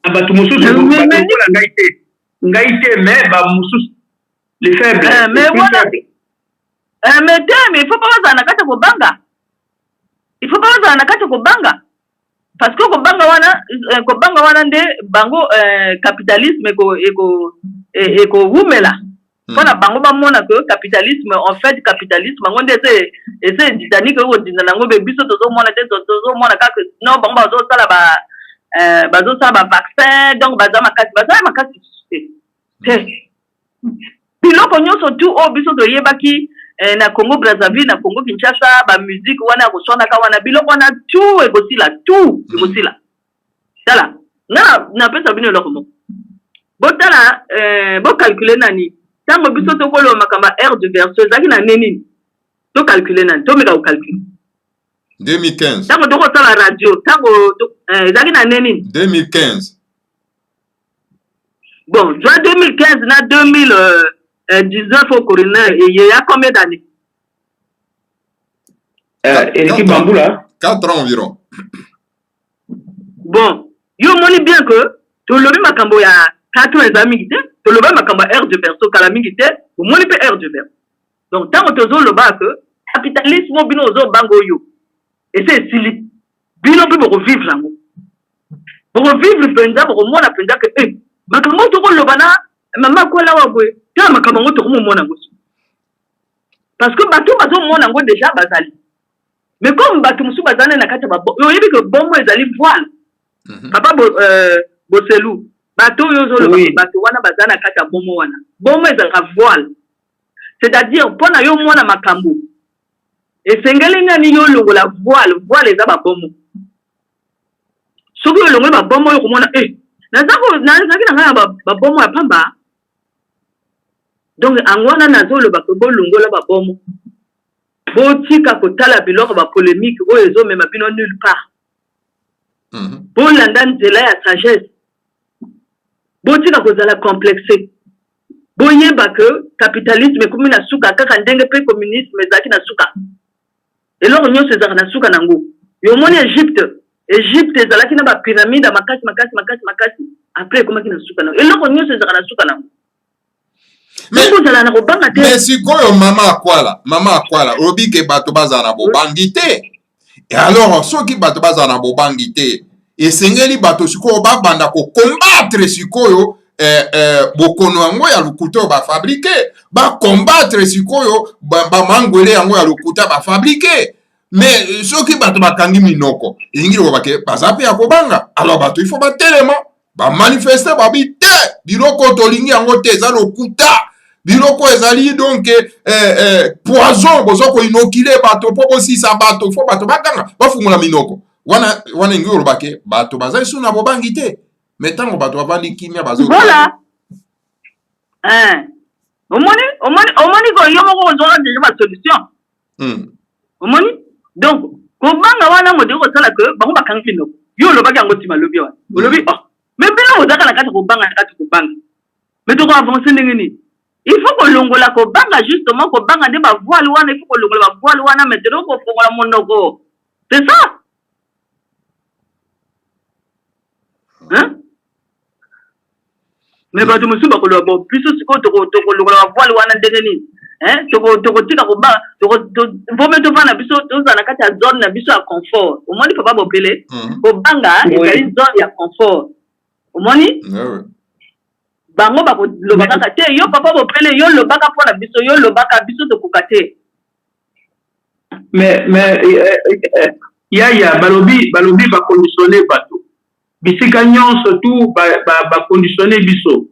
Na bato mosusu lokola ngai te, ngai te, mais ba mosusu, les faibles. Eh, mais wana eh, mais te, mais il faut pas bazala na kati ya kobanga, il faut pas bazala na kati ya kobanga, parce que kobanga wana, eh, kobanga wana nde bango eh, capitalisme eko eko ekowumela mpo na bango bamona que capitalisme, en fait capitalisme yango nde ese ese titanic ekodinda nango. Be biso tozomona te, tozomona kaka no bango bazosala ba eh, bazosala ba vaccin, donc baza makasi, bazala makasi te te. Biloko nyonso tu oyo biso toyebaki eh, na Congo Brazzaville, na Congo Kinshasa, bamusique wana ya koswanaka wana, biloko wana tu ekosila, tu ekosila. Tala, nga napesa bino eloko moko, botala eh, bocalcule nani ntango biso tokoloba makambo ya ère du Verseau ezalaki na nde nini. Tocalcule nani, tomeka kocalcule. 2015. Ntango tokosala radio, ntango ezalaki na nde nini? 2015. Bon, zwa 2015 na 2019 au corona eye ya combien d'années? Eleki bambula. 4 ans environ. Bon, yo omoni bien que tolobi makambo ya 4 ans eza mingi te. Tolobi makambo ya ère du Verseau kala mingi te, omoni mpe ère du Verseau. Donc ntango tozoloba ke capitalisme bino ozobanga oyo ese esili, bino mpe bokovivre yango, bokovivre mpenza, bokomona mpenza ke eh, makambo oyo tokoloba na mama kola wa boye, tala makambo yango tokomomona yango, parce que bato bazomona yango déjà bazali. Mais comme bato mosusu bazali na kati ya, oyebi ke bongo ezali voile. Papa bo, Boselu, bato oyo ozoloba, bato wana baza na kati ya bomo wana. Bomo ezalaka voile, c'est-à-dire mpo na yo mwana makambo esengeli nani yo olongola voile. Voile eza babomo. Soki olongoli babomo oyo, komona eh, nazalaki na ngai ya babomo ya pamba. Donc yango wana nazoloba ke bolongola babomo, botika kotala biloko bapolémique oyo ezomema bino nulle part. Bolanda nzela ya sagesse, botika kozala complexe. Boyeba ke capitalisme ekomi na suka, kaka ndenge mpe communisme ezalaki na suka. Eloko nyonso ezalaka na suka nango. Yo omoni Egypte, Egypte ezalaki na bapyramide ya makasi makasi makasi makasi, après ekomaki na suka nango. Eloko nyonso ezalaka na suka nango. Ozala na kobanga te. Mais sikoyo, mama Akwala, mama Akwala, olobi ke bato bazala na bobangi te. E alors soki bato bazala na bobangi te, esengeli bato sikoyo babanda kocombattre sikoyo bokono yango ya lokuta oyo bafabriquer, bacombattre sikoyo bamangwele yango ya lokuta bafabriquer. Mais soki bato bakangi minoko, elingi lokoba ke baza mpe ya kobanga. Alors bato il faut batelema, bamanifeste, babi te, biloko tolingi yango te, eza lokuta, biloko ezali donc poison, boza koinoculer bato mpo bosisa bato. Fo bato bakanga, bafungola minoko wana. Wana elingi koloba ke bato baza lisusu na bobangi te. Mais ntango bato bavandi kimia, bazo Voilà. Omoni, omoni, omoni ko yo moko ozwaka déjà basolution. Omoni, donc kobanga wana moto kosala ke bango bakangi minoko. Yo olobaki yango nsima, lobi wana olobi oh, mais bino bozalaka na kati kobanga, na kati kobanga, mais tokoavance ndenge nini? Il faut kolongola kobanga. Justement, kobanga nde bavoile wana. Il faut kolongola bavoile wana maintenant, kofongola monoko, c'est ça, hein? Mais bato mosusu bakoloba: bon, biso sikoyo tokolongola bavoile wana ndenge nini? Tokotika koba vome, tovanda biso, tozala na kati ya zone na biso ya confort. Omoni, papa Bopele, kobanga ezali zone ya confort. Omoni, bango bakoloba kaka te: yo papa Bopele, yo lobaka mpo na biso, yo lobaka, biso tokoka te. Mais yaya, balobi baconditionne bato bisika nyonso tu, baconditionne biso,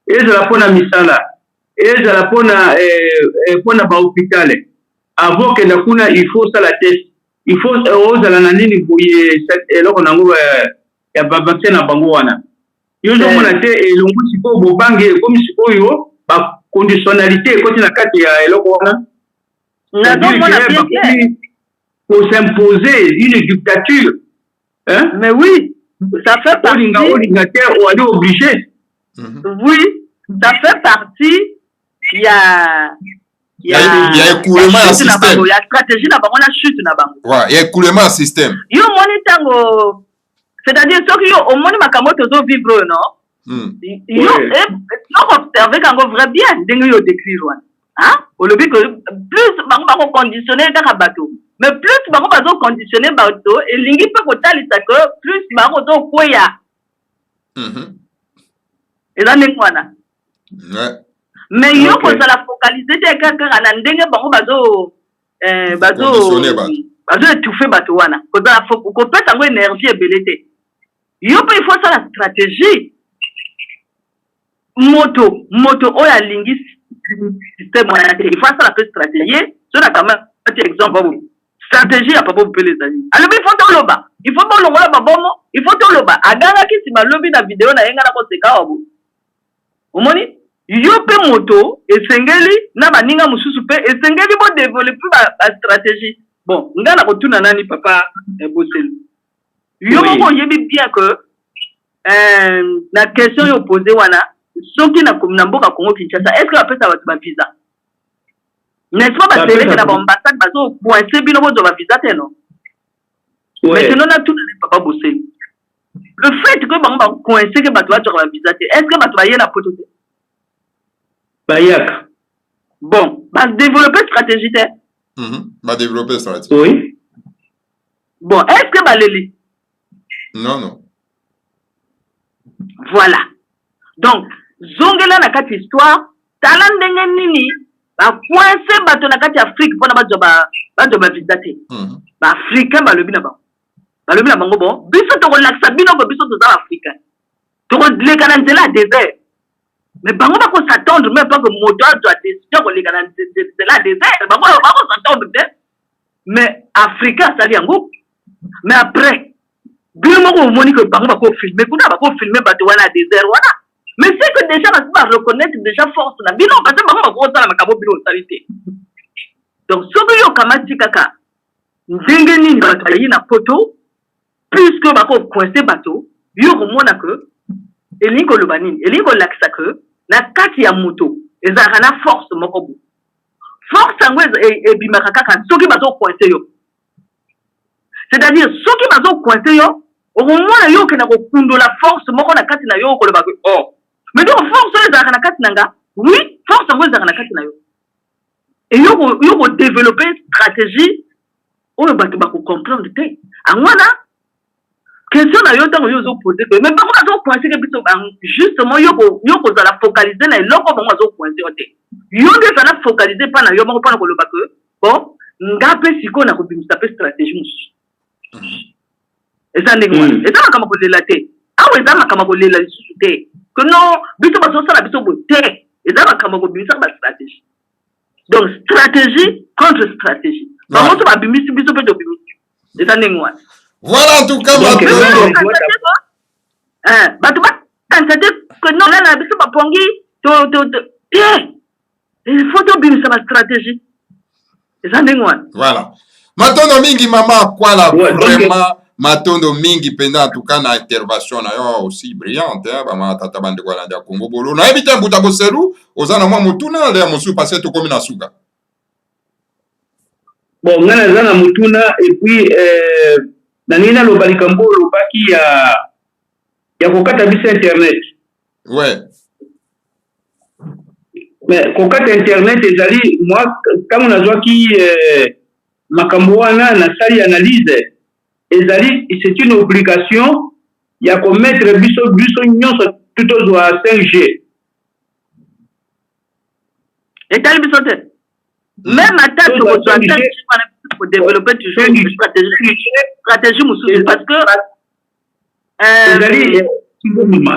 ezala mpona misala, ezala mpona bahôpital. Avant okenda kuna, il faut osala test, il faut ozala na nini boye, eloko nango ya bavaccin na bango wana. Yo ozomona te, elongo sikoyo bobange ekomi sikoyo, baconditionnalité ekoti na kati ya eloko wana. Nazomona bien te. Kos'imposer une dictature, hein? Mais oui, ça fait partie. Olinga olinga te, oali obligé. Oui, ça fait partie ya ya écoulement ya système. Ya stratégie na bango na chute na bango. Ouais, ya écoulement ya système. Yo omoni ntango C'est-à-dire soki yo omoni makambo oyo tozo vivre oyo non? Yo noko observer kango vrai bien ndenge yo décrire wana. Hein? Olobi que plus bango bako conditionner kaka bato. Mais plus bango bazo conditionner bato elingi pe kotalisa que plus bango zo kweya. Eza ndenge wana. Mais yo kozala focaliser te kaka na ndenge bango bazo bazo bazo étouffer bato wana. Kozala kopesa yango énergie ebele te. Yo pe il faut osala stratégie. Moto moto oyo alingi système wana te, il faut asala pe stratégie. So na kamati exemple boye. Stratégie ya Papa Bopele ezali. Alobi il faut toloba. Il faut bolongola babomo, il faut toloba. Agangaki nsima lobi na video na ye nga nakoseka awa boye. Omoni? Yo pe moto esengeli na baninga mosusu pe esengeli bo developper ba stratégie. Bon, nga nakotuna nani papa Boselu. Yo moko oyebi bien que na question yo pose wana soki na na mboka Congo Kinshasa est-ce que bapesa bato ba visa? N'est-ce pas ba seleke na ba ambassade bazo coincer bino bozwa ba visa te non? Maintenant natuna nani papa Boselu. Le fait que bango ba coincer que bato bazwaka ba visa te, est-ce que bato baye na poto te? Bayaka. Bon, ba développer stratégie te. Ba développer stratégie. Oui. Bon, est-ce que baleli? Non, non. Voilà. Donc, zongela na kati histoire, tala ndenge nini ba coincer bato na kati Afrique pona bazwa ba bazwa ba visa te. Ba africain balobi na bango. Balobi na bango bon, biso tokolakisa bino ko biso toza ba africain. Tokoleka na nzela ya désert. Mais bango bako s'attendre même pas que moto azwa décision koleka na nzela ya désert. Bango bako s'attendre te. Mais africain asali yango. Mais après bino moko omoni que bango bako filmer kuna bako filmer bato wana ya désert wana. Mais c'est que déjà basi ba reconnaître déjà force na bino parce que bango bako kosala makambo bino osali te. Donc soki yo okamati kaka ndenge nini bato bayi na poto puisque bako coincer bato, yo okomona que elingi koloba nini? Elingi kolakisa que na kati ya moto ezalaka na force moko boye. Force yango ebimaka kaka soki bazo coincer yo. C'est-à-dire soki bazo coincer yo, okomona yo okenda kokundola force moko na kati na yo, okoloba que oh, mais donc force oyo ezalaka na kati na nga, oui, force yango ezalaka na kati na yo. Et yo yo ko développer stratégie oyo bato bako comprendre te. Angwana question na yo ntango yo ozo poser que mais bango bazo coincer que biso justement yo ko yo kozala focaliser na eloko bango bazo coincer yo te. Yo nde ezala focaliser pa na yo moko mpona koloba que bon nga mpe sikoyo nakobimisa mpe stratégie mosusu. Eza ndenge wana. Eza makambo kolela te. Awa eza makambo kolela lisusu te. Que non biso bazosala biso boye te. Eza makambo kobimisaka ba stratégie. Donc stratégie contre stratégie. Bango so babimisi biso mpe tobimisi. Eza ndenge wana. Voilà en tout cas bato bakanisa te que non lala biso bapongi to to te. Il faut tobimisa ba stratégie. Eza ndenge wana. Voilà. Matondo mingi mama Kwala vraiment matondo mingi mpenza en tout cas na intervention na yo aussi brillante hein, bamama tata bandeko balandi ya Congo Bolo. Nayebi te mbuta Boselu oza na mwa motuna ya mosusu parce que tokomi na suka. Bon, ngai naza na motuna et puis nalingi naloba likambo olobaki ya kokata biso internet. Ouais. Mais kokata internet ezali moi ntango nazwaki makambo wana nasali analyse ezali c'est une obligation ya komettre biso biso nyonso tozwa 5G. Etali biso te. Même ata tokozwa 5G wana biso kodévelopper toujours stratégie mosusu parce que ezali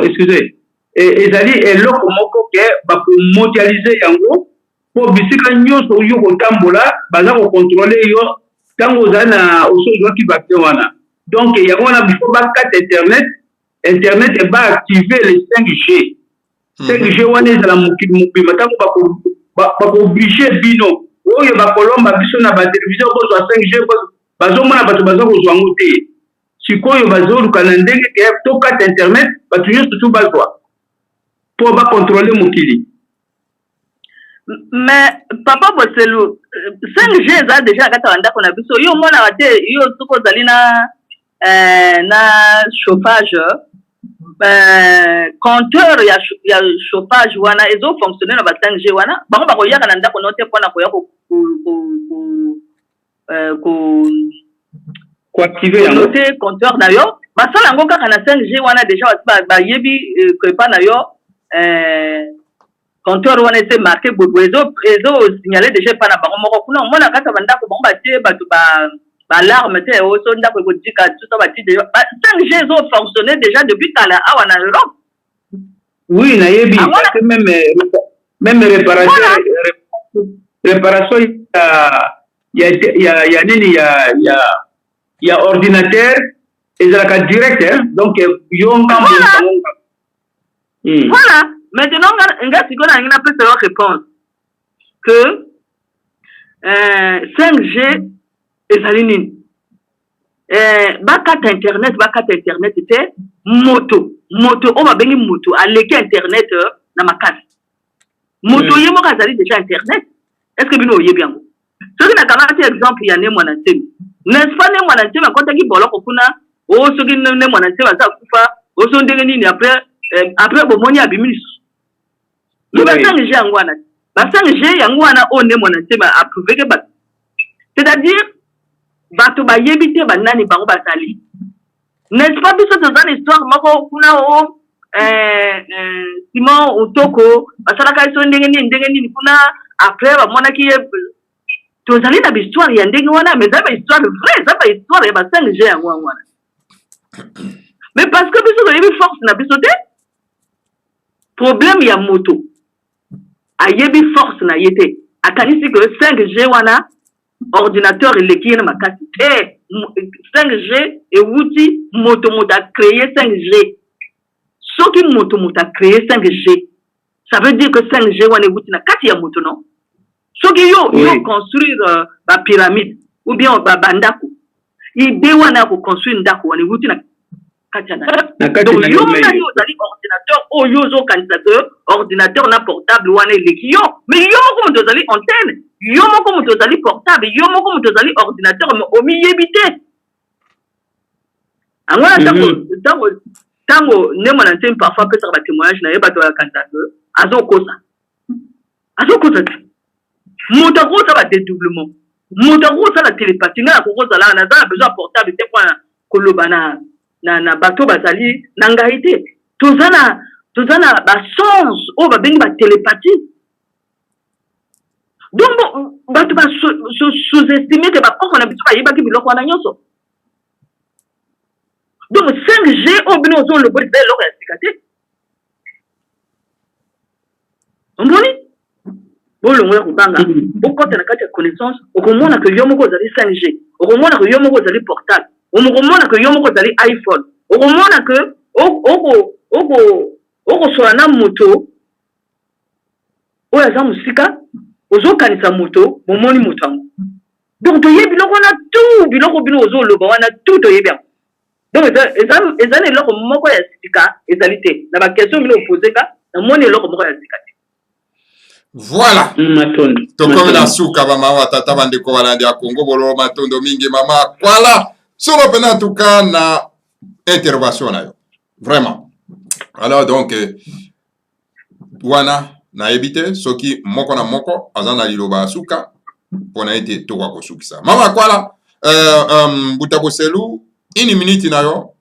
excusez ezali eloko moko ke bakomondialize yango mpo bisika nyonso oyo kotambola baza kokontrole yo ntango ozali na oso ozwaki vaccin wana. Donc yango wana bifo bakata internet, internet eba active le 5G. 5G wana ezala mokili mobimba ntango bakooblige bino oyo bakolomba biso na batelevizio bozwa 5G, bazomona bato baza kozwa yango te. Sikoyo bazoluka na ndenge ke tokata internet bato nyonso tu bazwa mpo bakontrole mokili. Mais papa Boselu, 5G eza déjà na kati ya bandako na biso. Yo omonaka te, yo soki ozali na eh, na chauffage eh, compteur ya, ya chauffage wana ezo fonctionner na ba 5G wana bango bakoyaka na ndako no te mpona koya ko, ko, ko, ko, eh, ko koactive yango te compteur na yo basala yango kaka na 5G wana deja basi bayebi eh, epa na yo eh, compteur wana ese marke boye ezo ezo signale deja epa na bango moko kuna omona kati ya bandako bango batie bato ba baalarme te oso ndako ekotika tout ça batie deja 5G ezo fonctionner déjà depuis kala awa na Europe. Oui, nayebi parce que même même réparation réparation ya ya ya ya nini ya ya ya ordinateur ezalaka direct hein? Donc yo ngambo voilà. Voilà. Maintenant, nga sikoyo nalingi napesa yo réponse que 5G ezali nini? Eh, bakata internet, bakata internet te, moto, moto oyo babengi moto aleki internet na makasi. Moto ye moko azali déjà internet. Est-ce que bino oyebi yango? Soki nakamati exemple ya Ne Mwana Nsemi, n'est-ce pas Ne Mwana Nsemi akotaki boloko kuna, oh soki Ne Mwana Nsemi aza kufa, oh so ndenge nini après eh, après bomoni abimi lisusu. Mais ba 5G yango wana, ba 5G yango wana oyo Ne Mwana Nsemi a prouvé que ba c'est-à-dire bato bayebi te banani bango bazali. N'est-ce pas biso toza na histoire moko kuna o eh, eh, Simon Utoko basalaka biso ndenge nini ndenge nini kuna après bamonaki ye tozali na bahistoire ya ndenge wana mais eza bahistoire vrai eza bahistoire ya ba 5G yango yango wana mais parce que biso toyebi force na biso te problème ya moto ayebi force na ye te akanisi que 5G wana ordinateur eleki ye na makasi te 5G ewuti moto moto a créer 5G soki moto moto a créer 5G ça veut dire que 5G wana ewuti na kati ya moto non soki yo oui. yo construire uh, ba pyramide ou bien ba bandako idée wana ya koconstruire ndako wana ewuti na kati ya donc yo nani ozali ordinateur oyo ozokanisa ke ordinateur na portable wana eleki yo mais yo moko moto ozali antenne yo moko moto ozali portable yo moko moto ozali ordinateur mais omiyebi te yango wana ntango ntango ntango nde mwana nsemi parfois apesaka batémoignage na ye bato bakanisa ke azokosa azokosa te moto akosala badedoublement moto akosala télépathie ngai nakokozala naza na besoin ya portable te mpona koloba na na, na bato bazali na ngai te toza na toza na basens oyo babengi batelepathie donc bato basous-estime ke bakoko na biso bayebaki biloko wana nyonso donc 5g oyo bino ozoloba eza eloko ya sika te omoni bolongola kobanga bokɔta na kati ya connaissance okomona ke yo moko ozali 5g okomona ke yo moko ozali portable okomona ke yo moko ozali iphone okomona ke okosola na moto oyo aza mosika ozokanisa moto bomoni moto yango donc toyebi biloko wana tout biloko bino ozoloba wana tout toyebi yango donc eza na eloko moko ya sika ezali te na baquestion bino opose nga namoni eloko moko ya sika te. Voilà. Matondo. Tokomi na suka ba mama tata bandeko balandi ya Congo bololo matondo mingi mama kwala solo pena en tout cas na intervention na yo vraiment. Alors donc wana nayebi te soki moko na moko aza na liloba ya suka mpo na ete tokoka kosukisa mama kwala mbuta boselu ini miniti na yo.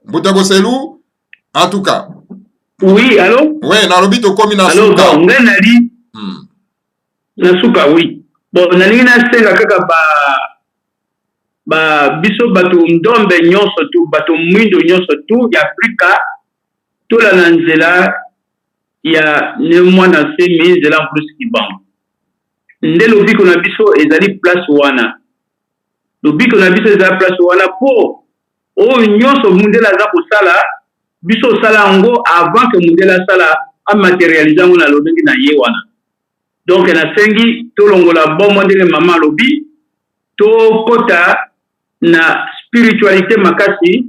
Mbuta Boselu, en tout cas. Oui, allô? Oui, nalobi tokomi na Allô, suka. bon, ngai nali na suka, oui. Bon, nalingi nasenga kaka ba ba biso bato ndombe nyonso tu, bato mwindo nyonso tu ya Afrika tolanda nzela ya ne mwana nsemi nzela Mvulusi Kimbangu. Nde lobiko na biso ezali place wana. Lobiko na biso eza place wana po oyo nyonso mundele aza kosala biso osala yango avant que mundele asala a materialiser yango na lolenge na ye wana. Donc nasengi tolongola bomo ndenge mama alobi, tokota na spiritualite makasi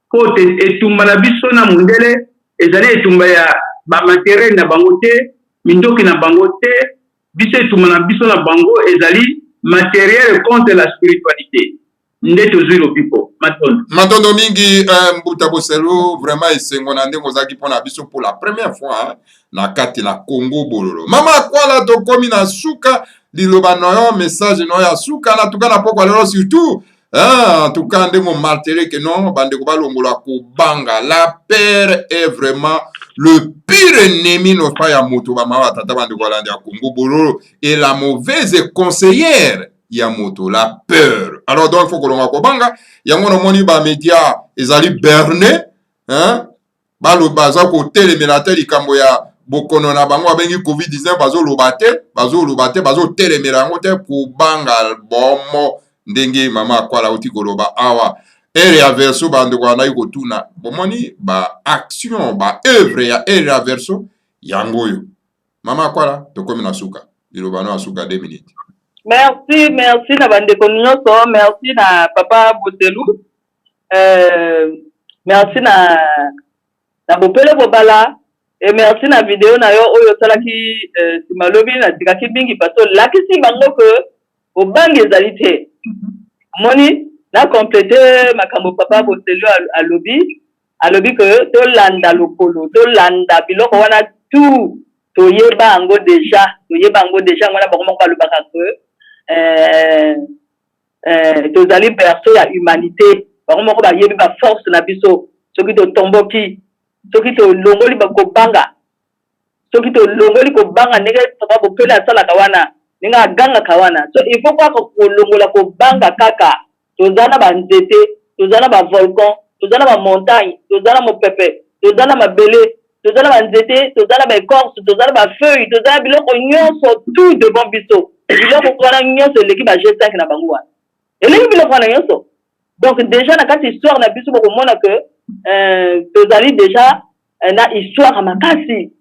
po te etumba na biso na mundele ezali etumba ya ba materiel na bango te, mindoki na bango te. Biso etumba na biso na bango ezali materiel contre la spiritualite. Nde tozui lobiko. Matondo. Matondo mingi eh, Mbuta Boselu, vraiment esengo na ndenge ozalaki mpo na biso pour la première fois hein, na kati na Congo Bololo. Mama Akwala, tokomi na suka liloba na yo, message na yo ya suka na tuka na pokwa lelo surtout hein, en tout cas ndenge omartele que non bandeko balongola kobanga. La peur est vraiment le pire ennemi n'est pas ya moto bamama batata bandeko balandi ya Congo Bololo et la mauvaise conseillère ya moto la peur. Alors donc faut kolonga kobanga yango namoni ba media ezali berne hein baloba baza kotelemela te likambo ya bokono na bango babengi covid-19 bazoloba te bazoloba te bazotelemela yango te kobanga bomo ndenge mama akwala auti koloba awa ere ya verso bandeko bandaki kotuna bomoni ba action ba œuvre ya ere ya verso yango oyo mama akwala tokomi na suka liloba no ya suka 2 minutes. Merci, merci na bandeko nyonso, merci na papa Boselu, euh, merci na na Bopele Bobala et merci na video na yo oyo osalaki euh, sima lobi natikaki mingi parce que olakisi bango que bobangi ezali te. Omoni na complete makambo papa Boselu alobi, alobi que tolanda lokolo, tolanda biloko wana tout toyeba yango dejà, toyeba yango dejà, yango wana bango moko balobaka que euh, euh, tozali berceau ya humanité. Bango moko bayebi ba force na biso, soki totomboki, soki tolongoli kobanga, soki tolongoli kobanga ndenge papa Bopele asalaka wana, ndenge agangaka wana, so il faut kaka kolongola kobanga kaka. Toza na ba nzete, toza na ba volcan, toza na ba montagne, toza na mopepe, toza na mabele, toza na ba nzete, toza na ba ecorce, toza na ba feuilles, toza na biloko nyonso tout devant biso. Biloko wana nyonso eleki ba G5 na bango wana. Eleki biloko wana nyonso. Donc déjà na kati histoire na biso bokomona que euh, tozali déjà euh, na histoire makasi.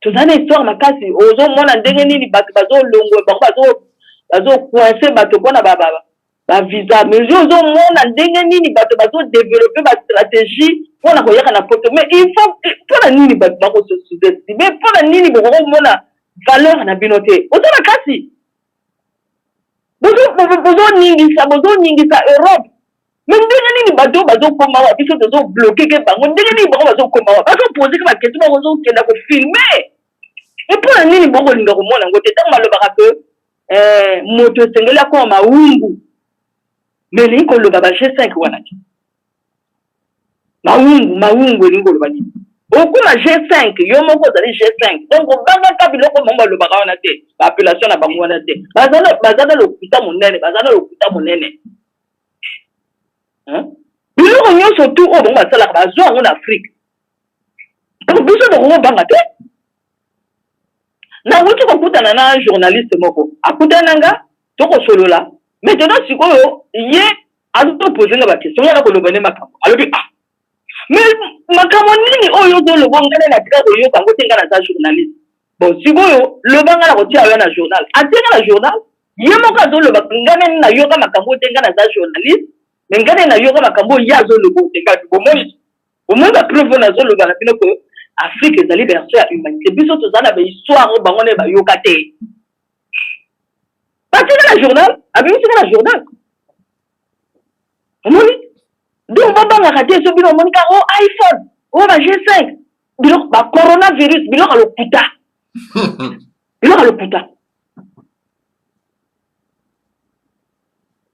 Tozali na histoire makasi. Ozomona ndenge nini bato bazolongwe bango bazo bazo coincer bato mpona ba, ba, ba visa mais yo ozo mona ndenge nini bato bazo developper ba strategie pona koyaka na poto mais il faut pona nini bato bako se sous-estimer pona nini bokoki komona valeur na bino te boza makasi bozoningisa bozoningisa Europe mais ndenge nini bato oyo bazokoma wa biso tozo bloquer ke bango ndenge nini bango bazokoma wa bazo poser ke ba question bango bazokenda ko filmer et pona nini bokolinga komona yango te ntango balobaka ke eh, moto esengeli akoma mawungu me elingi koloba ba G5 wana te mawungu mawungu elingi koloba nini okoma G5 yo moko ozali G5 donc obangaka biloko bango balobaka wana te ba appellation na bango wana te baza na lokuta monene baza na lokuta monene biloko nyonso tu oyo bango basalaka bazwa yango na Afrique donc biso tokoki kobanga te Nawuti kokutana na journaliste moko akutani na nga tokosolola maintenant sikoyo ye azo pose nga ba question nga nakoloba nde makambo alobi ah mais makambo nini oyo ozoloba nga nde natika koyoka yango te nga naza journaliste bon sikoyo loba nga nakotia yo na journal atie nga na journal ye moko azoloba nga nde nayoka makambo te nga naza journaliste mais nga nde nayoka makambo oyo ye azoloba te nga bomoni Omoni ba preuve oyo nazo loba na bino que Afrique ezali berceau ya humanite. Biso toza na ba histoire oyo bango naye bayoka te. Batie nga na journal, abimisi nga na journal. Omoni? Donc babangaka te so bino omoni kaka oh iPhone, oh ba G5, biloko ba coronavirus, biloko ya lokuta. Biloko ya lokuta.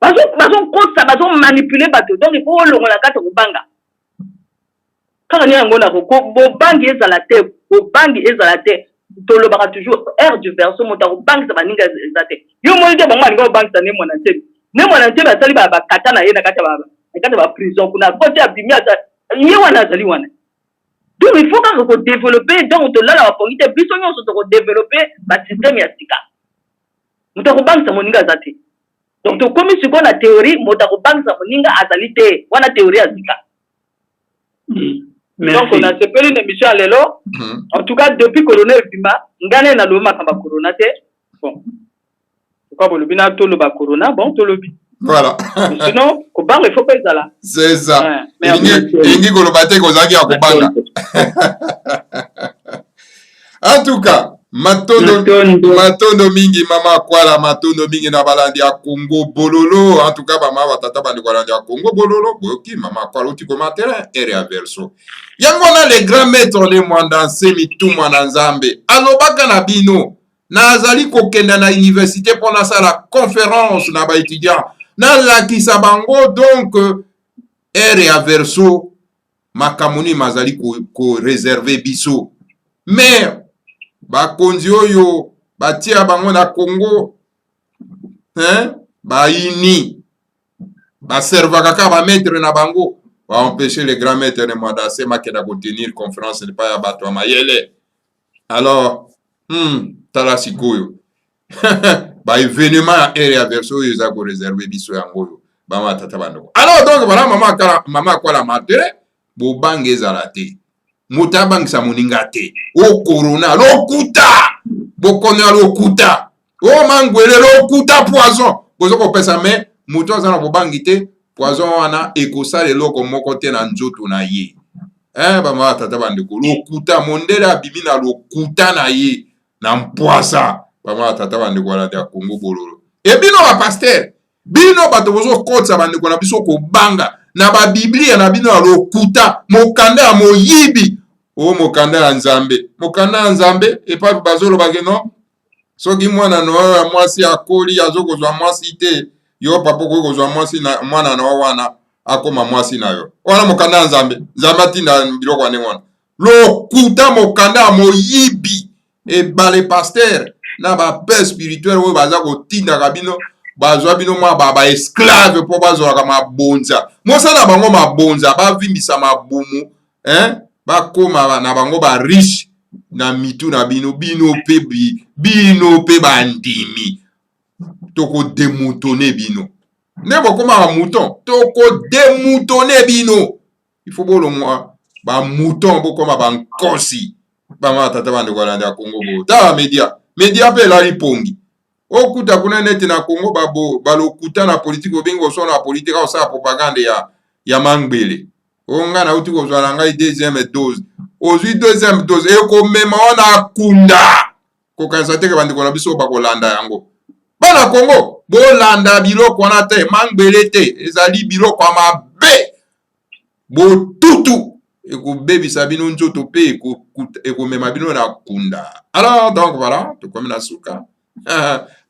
Bazo bazo bazo manipuler bato. Donc il faut olongola kati kobanga. Kaka nini yango na bobangi ezala te, bobangi ezala te. Tolobaka toujours heure du verso moto akobangisa baninga eza te. Yo omoni te bango balinga kobangisa ne mwana nsemi. Ne mwana nsemi asali ba bakata na ye na kati ya ba na kati ya ba prison kuna akoti abimi ata ye wana azali wana. Donc il faut kaka ko developper donc tolala bapongi te biso nyonso toko developper ba système ya sika. Moto akobangisa moninga aza te. Donc tokomi sikoyo na theorie moto akobangisa moninga azali te wana theorie ya sika. Merci. Donc nasepeli na émission ya lelo. En tout cas depuis corona ebima ngai naye nalobi makambo ya corona te. Bon. Pourquoi bolobi na toloba corona bon tolobi. Voilà. Sinon kobanga il faut pas ezala. C'est ça. Elingi koloba te kozalaki ya kobanga. En tout cas. Matondo, Matondo. Matondo mingi mama Kwala, matondo mingi na balandi ya Congo Bololo. En tout cas, bama batata bandeko balandi ya Congo Bololo, boyoki mama Kwala uti koma terrain ere ya verso. Yango wana le grand maître de Mwanda Nsemi Tumwa na Nzambe alobaka na bino, nazali kokenda na université mpo nasala conférence na ba étudiants, nalakisa bango donc ere ya verso makambo nini mazali ko reserve biso. Mais bakonzi oyo batia bango na Congo, hein, bayini baservaka kaka ba maître na bango, ba empêcher le grand maître ne Mwanda Nsemi akenda kotenir conférence epai ya bato ya mayele. Alors, tala sikoyo ba événement ya ere ya verso oyo eza koreserve biso yango oyo, bama tata bandeko. Alors donc voilà, mama akala, mama akwala matere, bobanga ezala te, moto abangisa moninga te. O corona lokuta, bokono ya lokuta, o mangwele lokuta, poison bozo kopesa, me moto aza na bobangi te, poison wana ekosala eloko moko te na nzoto na ye. Bama tata bandeko, lokuta, mondele abimi na lokuta na ye na mpwasa. Bama tata bandeko balandi ya Congo Bololo, e bino ba pasteur, bino bato bozokotisa bandeko na biso kobanga na babiblia na bino ya lokuta, mokanda ya moyibi, o mokanda ya Nzambe, mokanda ya Nzambe epai bazolobake no, soki mwana na yo ya mwasi akoli azokozwa mwasi te, yo papa okoki kozwa mwasi na mwana na yo wana akoma mwasi na yo. Wana mokanda ya Nzambe, Nzambe atinda biloko ya ndenge wana? Lokuta, mokanda ya moyibi. Ebale pasteur na ba père spirituel oyo baza kotindaka bino, bazwa bino mwa ba esclave mpo bazwaka mabonza, mosala bango mabonza, bavimbisa mabumu, hein? Bakoma na bango ba riche na mitu na bino. Bino mpe bino mpe bandimi, tokodemutone bino nde bokoma ba mouton, tokodemutone bino. Il faut bolongwa ba mouton, bokoma bankosi. Bama tata bandeko balanda ya Congo bo tala media, media mpe elali pongi. Okuta kuna neti na Congo babo balokuta na politike, obengi kosala na politike, akosala propagande ya mangbele. O ngai nauti kozwa na ngai deuxième dose, ozwi deuxième dose ekomema wana kunda. Kokanisa teke bandeko na biso bakolanda yango. Bana Congo, bolanda biloko wana te, mangbele te, ezali biloko ya mabe, botutu ekobebisa bino nzoto mpe ekomema bino na kunda. Alors donc voilà, tokomi na suka.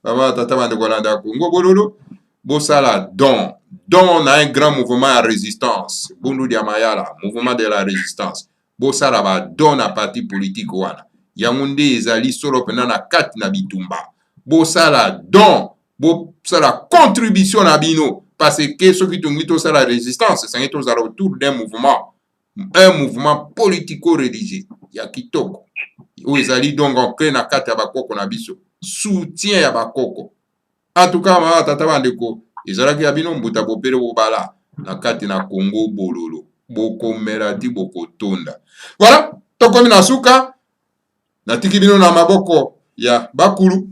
Bama tata bandeko balanda ya Congo Bololo, bosala don, don na un grand mouvement ya résistance, Bundu dia Mayala, mouvement de la résistance. Bosala ba don na parti politique wana, yango nde ezali solo mpena na kati na bitumba. Bosala don, bosala contribution na bino, parce que soki tolingi tosala résistance, esangi tozala autour d'un mouvement, un mouvement politico-religieux ya kitoko oyo ezali donc ancré na kati ya bakoko na biso, soutien ya bakoko. En tout cas, mama tata bandeko, ezalaki ya bino mbuta bopele bobala na kati na Congo Bololo, bokomela ti bokotonda. Voilà, tokomi na suka, natiki bino na maboko ya bakulu.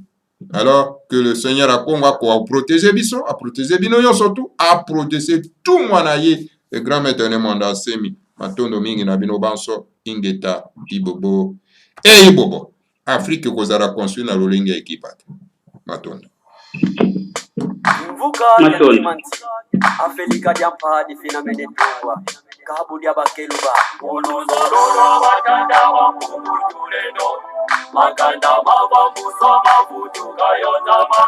Alors que le Seigneur akongo akoka protéger biso, aprotéger bino nyonso, tu aprotéger tout mwana ye le grand maître ne Mwanda Nsemi. Matondo mingi na bino banso. Ingeta, ibobo e ibobo, Afrique ekozala construit na lolenge ya ekipa te. Matondo. Mvuka Matondo. Afelika diampa difinamene tuwa kabu dia bakeluba. Uluzolo batanda wa mumutuleno makanda mava musoma vutuka yotama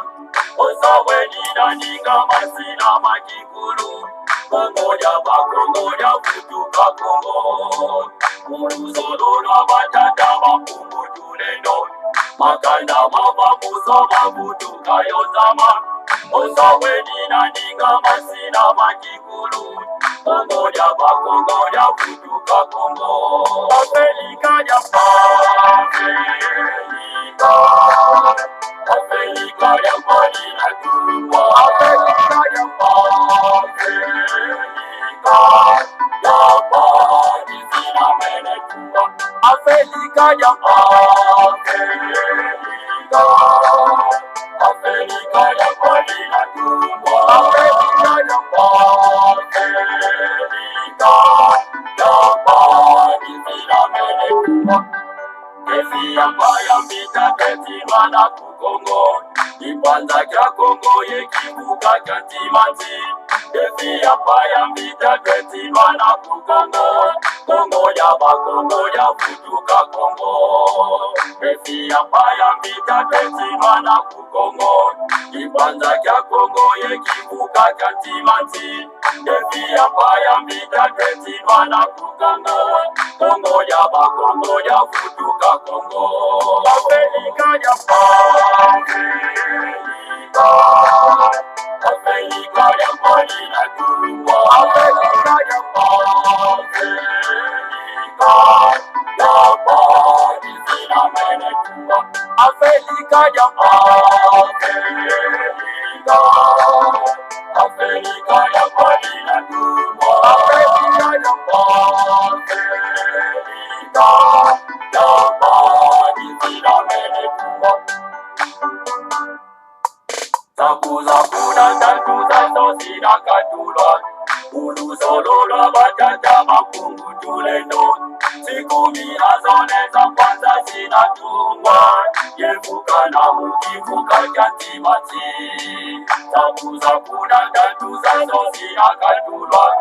osawenina ninga masina makikulu Kongo dia bakongo dia vutuka Kongo. Uluzolo batanda wa mumutuleno makanda mava musoma vutuka yotama osawenina ninga masina makikulu Kongo dia bakongo dia vutuka Kongo. Afelika dia Afelika, Afelika dia Malina Tumwa, Afelika dia Afelika ya Padisina Mene Tumwa, Afelika dia Afelika, Afelika ya Malina Tumwa, Afelika ya Afelika ya Padisina Mene Tumwa. Efi ya mpaya mbita tetilwa na kukongo Ipanza kya Kongo yekivuka kya ntimanti Efi ya mpaya mbita tetilwa na kukongo Kongo ya bakongo ya vutuka Kongo. Efi ya mpaya mbita tetilwa na kukongo Ipanza kya Kongo yekivuka kya ntimanti Efi ya mpaya mbita tetilwa na kukongo Kongo ya bakongo ya vutuka Kongo. Afrika ya Afrika Afrika ya mbali na tungwa Afrika ya Afrika ya mbali zina mene tungwa Afrika ya Afrika Afrika ya mbali na tungwa Afrika ya Afrika ya mbali zina mene tungwa Zakuza kuna tatu zazo zinakatulwa Uluzololwa batata mapungu tulendo. Siku mia zone za kwanza zinatungwa. Yevuka na mukivuka kyantimati Zakuza kuna tatu zazo zinakatulwa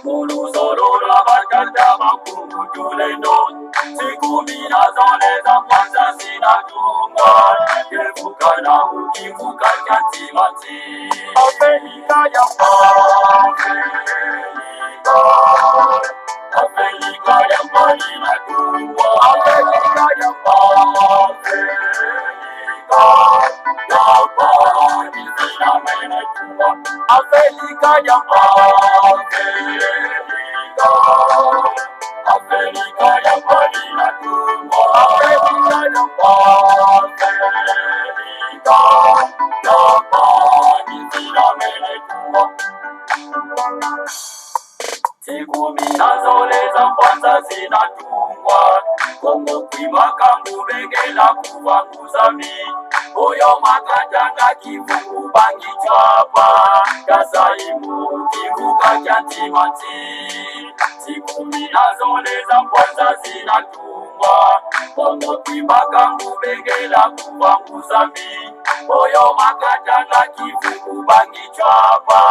Uluzololwa batata mapungu tulendo. Siku mia zone za kwanza zinatungwa. Yevuka na mukivuka kyantimati Afrika ya Afrika Afrika ya mbali na tungwa Afrika ya Afrika ya mbali zina mene tungwa Afrika ya Afrika Afrika ya mbali na tungwa Afrika ya Afrika ya mbali zina mene tungwa Siku mina zole za kwanza zinatungwa. Kongo kwimaka ngubengela kuvanguzami Oyo makatanga Kivu kubangi chwapa. Kasaimu kivuka kya ntimanti Siku mina zole za kwanza zinatungwa. Kongo kwimaka ngubengela kuvanguzami Oyo makatanga Kivu kubangi chwapa.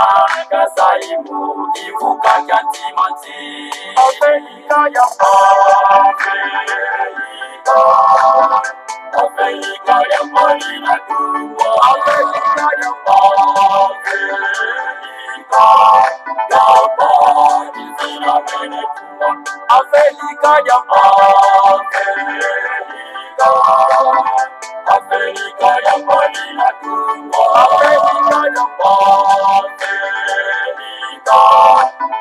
Kasaimu kivuka kya ntimanti Afrika ya Afrika Afrika ya mbali na tungwa Afrika ya Afrika ya mbali zina mene tungwa Afrika ya Afrika Afrika ya mbali na tungwa Afrika ya Afrika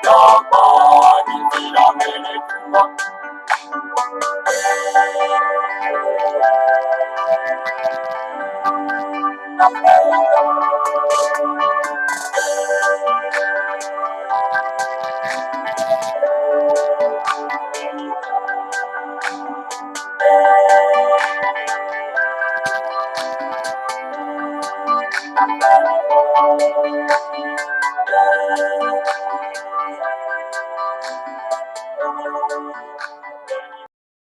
ya mbali zina mene tungwa